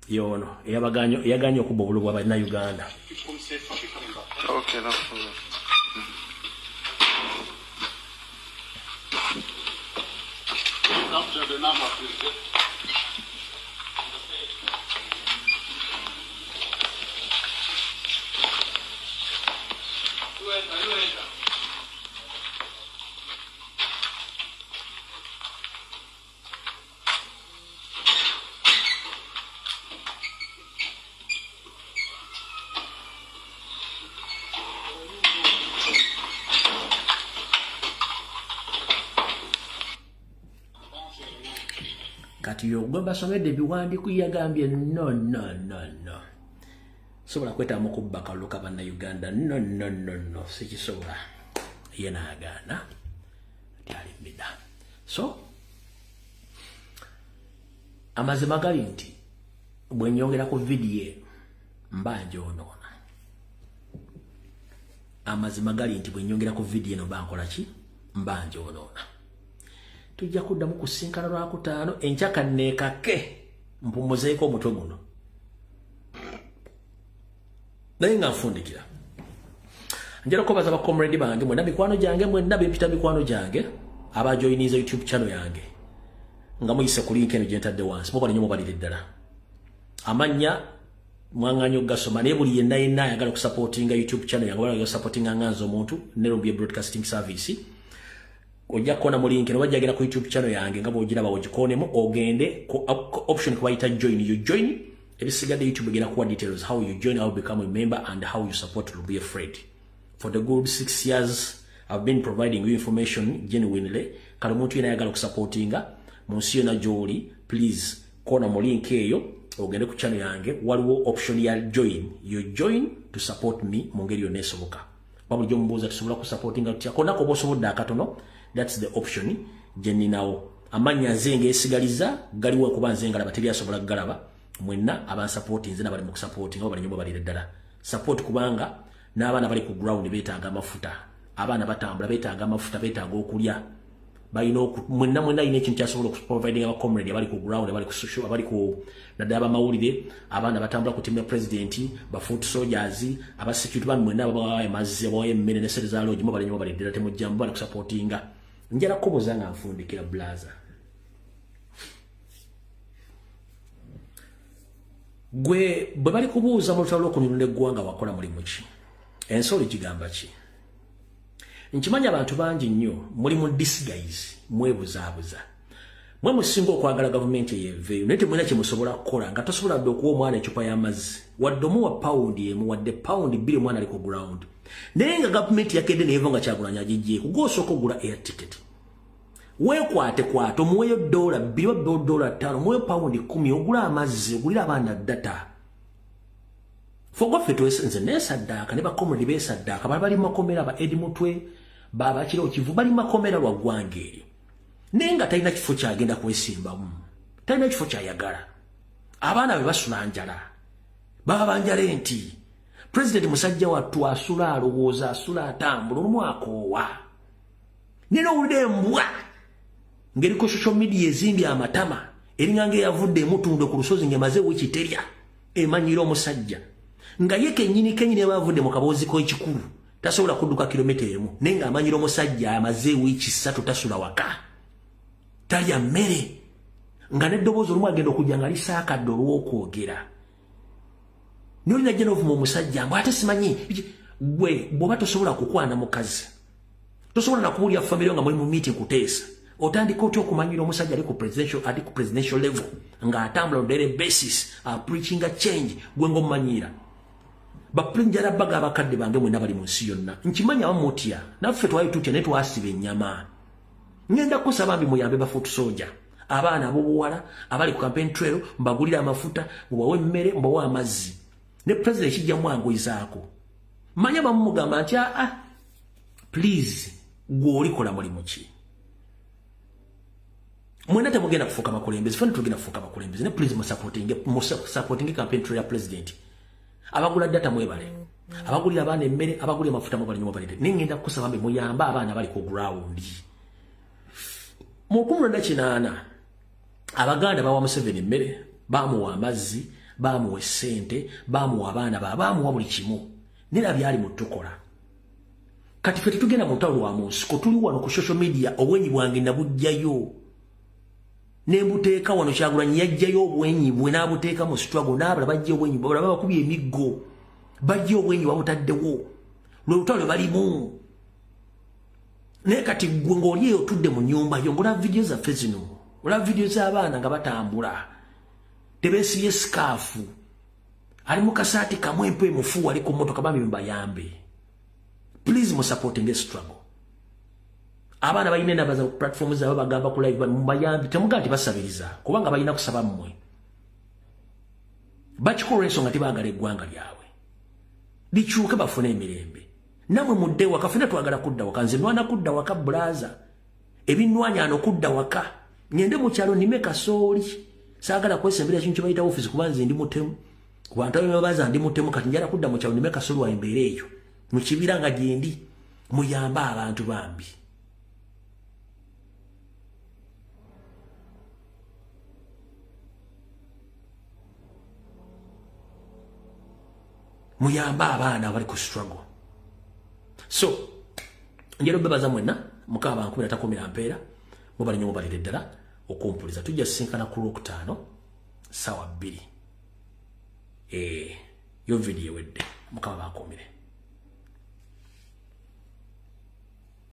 yono eyagaanye okubba obululu bwa Bannayuganda. Okay, no problem. Capture the number, please. Kati gwe basomedde ebiwandiiko yagambye no no no no, sobola kwetaamu kubba kalulu ka Bannayuganda, no no no no, sikisobola. Ye n'agaana nti alimbida. So amazima gali nti bwe nnyongera ku vidiyo eno mba njoonoona. Amazima gali nti bwe nnyongera ku vidiyo eno mba nkola ki? Mba njoonoona. Tujja kuddamu kusinkana Lwakutaano enkya kanneekake mpummuzeeko omutwe guno, naye nga nfundikira. Njala okubaza bakomredi bange mwenna, mikwano gyange mwenna bempita mikwano gyange abajoyiniza YouTube channel yange nga muyise ku link eno gye ntadde wansi, mubali nnyo mubalire ddala. Amannya mwaŋŋaanya okugasoma, naye buli yenna yenna ayagala okusapootinga YouTube channel yange oba okusapootinga nga nze omuntu ne Lumbuye Broadcasting Service, ojja kukoona mu link eno, bajja genda ku YouTube channel yange nga bw'ogiraba ogikoonemu, ogende ku option kubayita join. You join, ebisigadde YouTube egenda kuwa details how you join, how you become a member and how you support Lumbuye Fred. For the good 6 years I've been providing you information genuinely. Kale omuntu yenna ayagala okusapootinga mu nsi yonna gy'oli, please koona mu link eyo ogende ku channel yange, waliwo option ya join. You join to support me mu ngeri yonna esoboka. Bulijjo mubuuza tusobola kusapootinga tutya, konna koba osobodde akatono, that's the option gye nninawo. Amannya nze ngeesigaliza galiwo kuba nze ngalaba, tebyasobola kugalaba. Mwenna abansapootinze n'abali mu kusapootinga bali nnyo balire ddala support, kubanga n'abaana bali ku ground beetaaga amafuta, abaana batambula beetaaga amafuta, beetaaga okulya, balina mwenna mwenna alina ekintu kyasobola okuprovidinga abacomrade abali ku ground, abali ku social, abali ku naddala abamawulire, abaana batambula ku tiimu ya pulezidenti, ba foot soldiers, aba security bano mwenna ababawa amazzi, abawayo emmere ne ssente za lodge, mubali nnyo balire ddala, temujjamu bali kusapootinga. Njala kubuuza nga nfundikira blaza, gwe bwe bali kubuuza mu lutalo lw'okununula eggwanga wakola mulimu ki? Ensi oligigamba ki? Nkimanyi abantu bangi nnyo muli mu disguise, mwebuzaabuza. Mwe musinga okwagala gavumenti eyeeveeyo, naye temulina kye musobola kukola, nga tosobola dde okuwa omwana eccupa y'amazzi, wadde omuwa pawundi emu, wadde pawundi bbiri omwana ali ku ground. Naye nga gavumenti yakedde neeva nga Kyagulanyi agiggyeeko, gw'osooka ogula air ticket. Weekwate kwate, omuweeyo $2 oba $5, omuweeyo £10, ogule amazzi, ogulire abaana data. Ffe nze neesaddaaka ne bakomredi beesaddaaka, bali bali makomera, ba Edi Mutwe, babakira Kivu, bali makomera lwa ggwanga eryo. Naye nga talina kifo kyagenda kwesimbamu, talina kifo kyayagala. Abaana be basula njala, baba banjala enti. Pulezidenti musajja wattu asula alowooza, asula atambula, olumu akoowa. Naye n'owulira embwa ng'eri ku social media ezimbye amatama, eringa ng'eyavudde emutundwe ku lusozi ng'emaze wiiki terya, emanyira omusajja. Nga ye kennyini kennyini aba avudde mu kaboozi k'ekikulu, tasobola kudduka kilomita emu, naye ng'amanyira omusajja amaze wiiki 3 tasula waka, talya mmere, nga n'eddoboozi olumu agenda okujja nga lisaakadde olw'okwogera. Naye olina gye n'ovuma omusajja mbu ate simanyi gwe bw'oba tosobola kukwana mukazi, tosobola nakuwulira famire nga muli mu meeting kuteesa, Otandika otya okumanyira omusajja ali ku presidential level ng'atambula on daily basis preaching a change, gwe ng'omumanyira? Bapulinjala baga abakadde bange mwenna bali mu nsi yonna, nkimanya bamutya, naffe twali tutya naye twasiba ennyama. Ngenda kusaba mbi muyambe ba foot soldier, abaana ab'obuwala abali ku campaign trail, mbagulire amafuta, mubawe emmere, mubawe amazzi, ne president kijja mwanguyizaako. Manya bamugamba nti please, gwe olikola mulimu ki? Mwena temugenda kufuuka bakulembeze, fena tugenda kufuuka bakulembeze, ne please musupportinge campaign trail ya president. Abagula data mwebale, abagulira abaana emmere, abagulira amafuta mwebale nnyo mwebalire. Naye ngenda kusaba mbe muyambe abaana bali ku ground. Mu 1980 Abaganda bawa Museveni emmere, bamuwa amazzi, bamuwa essente, bamuwa abaana, bamuwa buli kimu. Nera byali mu tukola. Kati ffe tetugenda mu lutalo lwa mu nsiko, tuli wano ku social media, obwenyi bwange nabujjayo. Ne mbuteeka wano. Kyagulanyi yajjayo obwenyi bwe n'abuteeka mu struggle, n'abalala bajja obwenyi, balaba bakubye emiggo, bajja obwenyi babutaddewo. Lwe lutalo lwe balimu. Naye kati ggwe ng'oli eyo otudde mu nnyumba yo, ng'olaba vidiyo zaffe zino, olaba vidiyo z'abaana nga batambula, tebeesibye sikaafu, ali mu kasaati kamu empe emufu, ali ku mmotoka, bambi mubayambe. Please musupporting struggle. Abaana balina enamba za platform zaabwe, bagamba ku live, mubayambe. Temugamba nti basabiriza, kubanga balina kusaba mmwe. Bakikola ensonga tebaagala eggwanga lyabwe likyuke, bafune emirembe. Nammwe mudde waka, ffenna twagala kudda waka. Nze nwana kudda waka, brother, ebinwanya ano kudda waka, ngende mu kyalo nime kasooli. Saagala kwesembera kintu kye bayita office, kuba nze ndi mutemu, ku bantu abamu baza ndi mutemu. Kati njala kudda mu kyalo nime kasooli wa embeera eyo mu kibira nga gyendi. Muyambe abantu bambi. Muyambe abaana abali ku struggle. So njero bebaza mwenna, mukaba bankubira takomera mpeera, mubali nnyo, mubalire ddala okumpuliza. Tujja sisinkana ku Lwokutaano ssaawa 2. Yo vidiyo ewedde. Mukama bakuumire.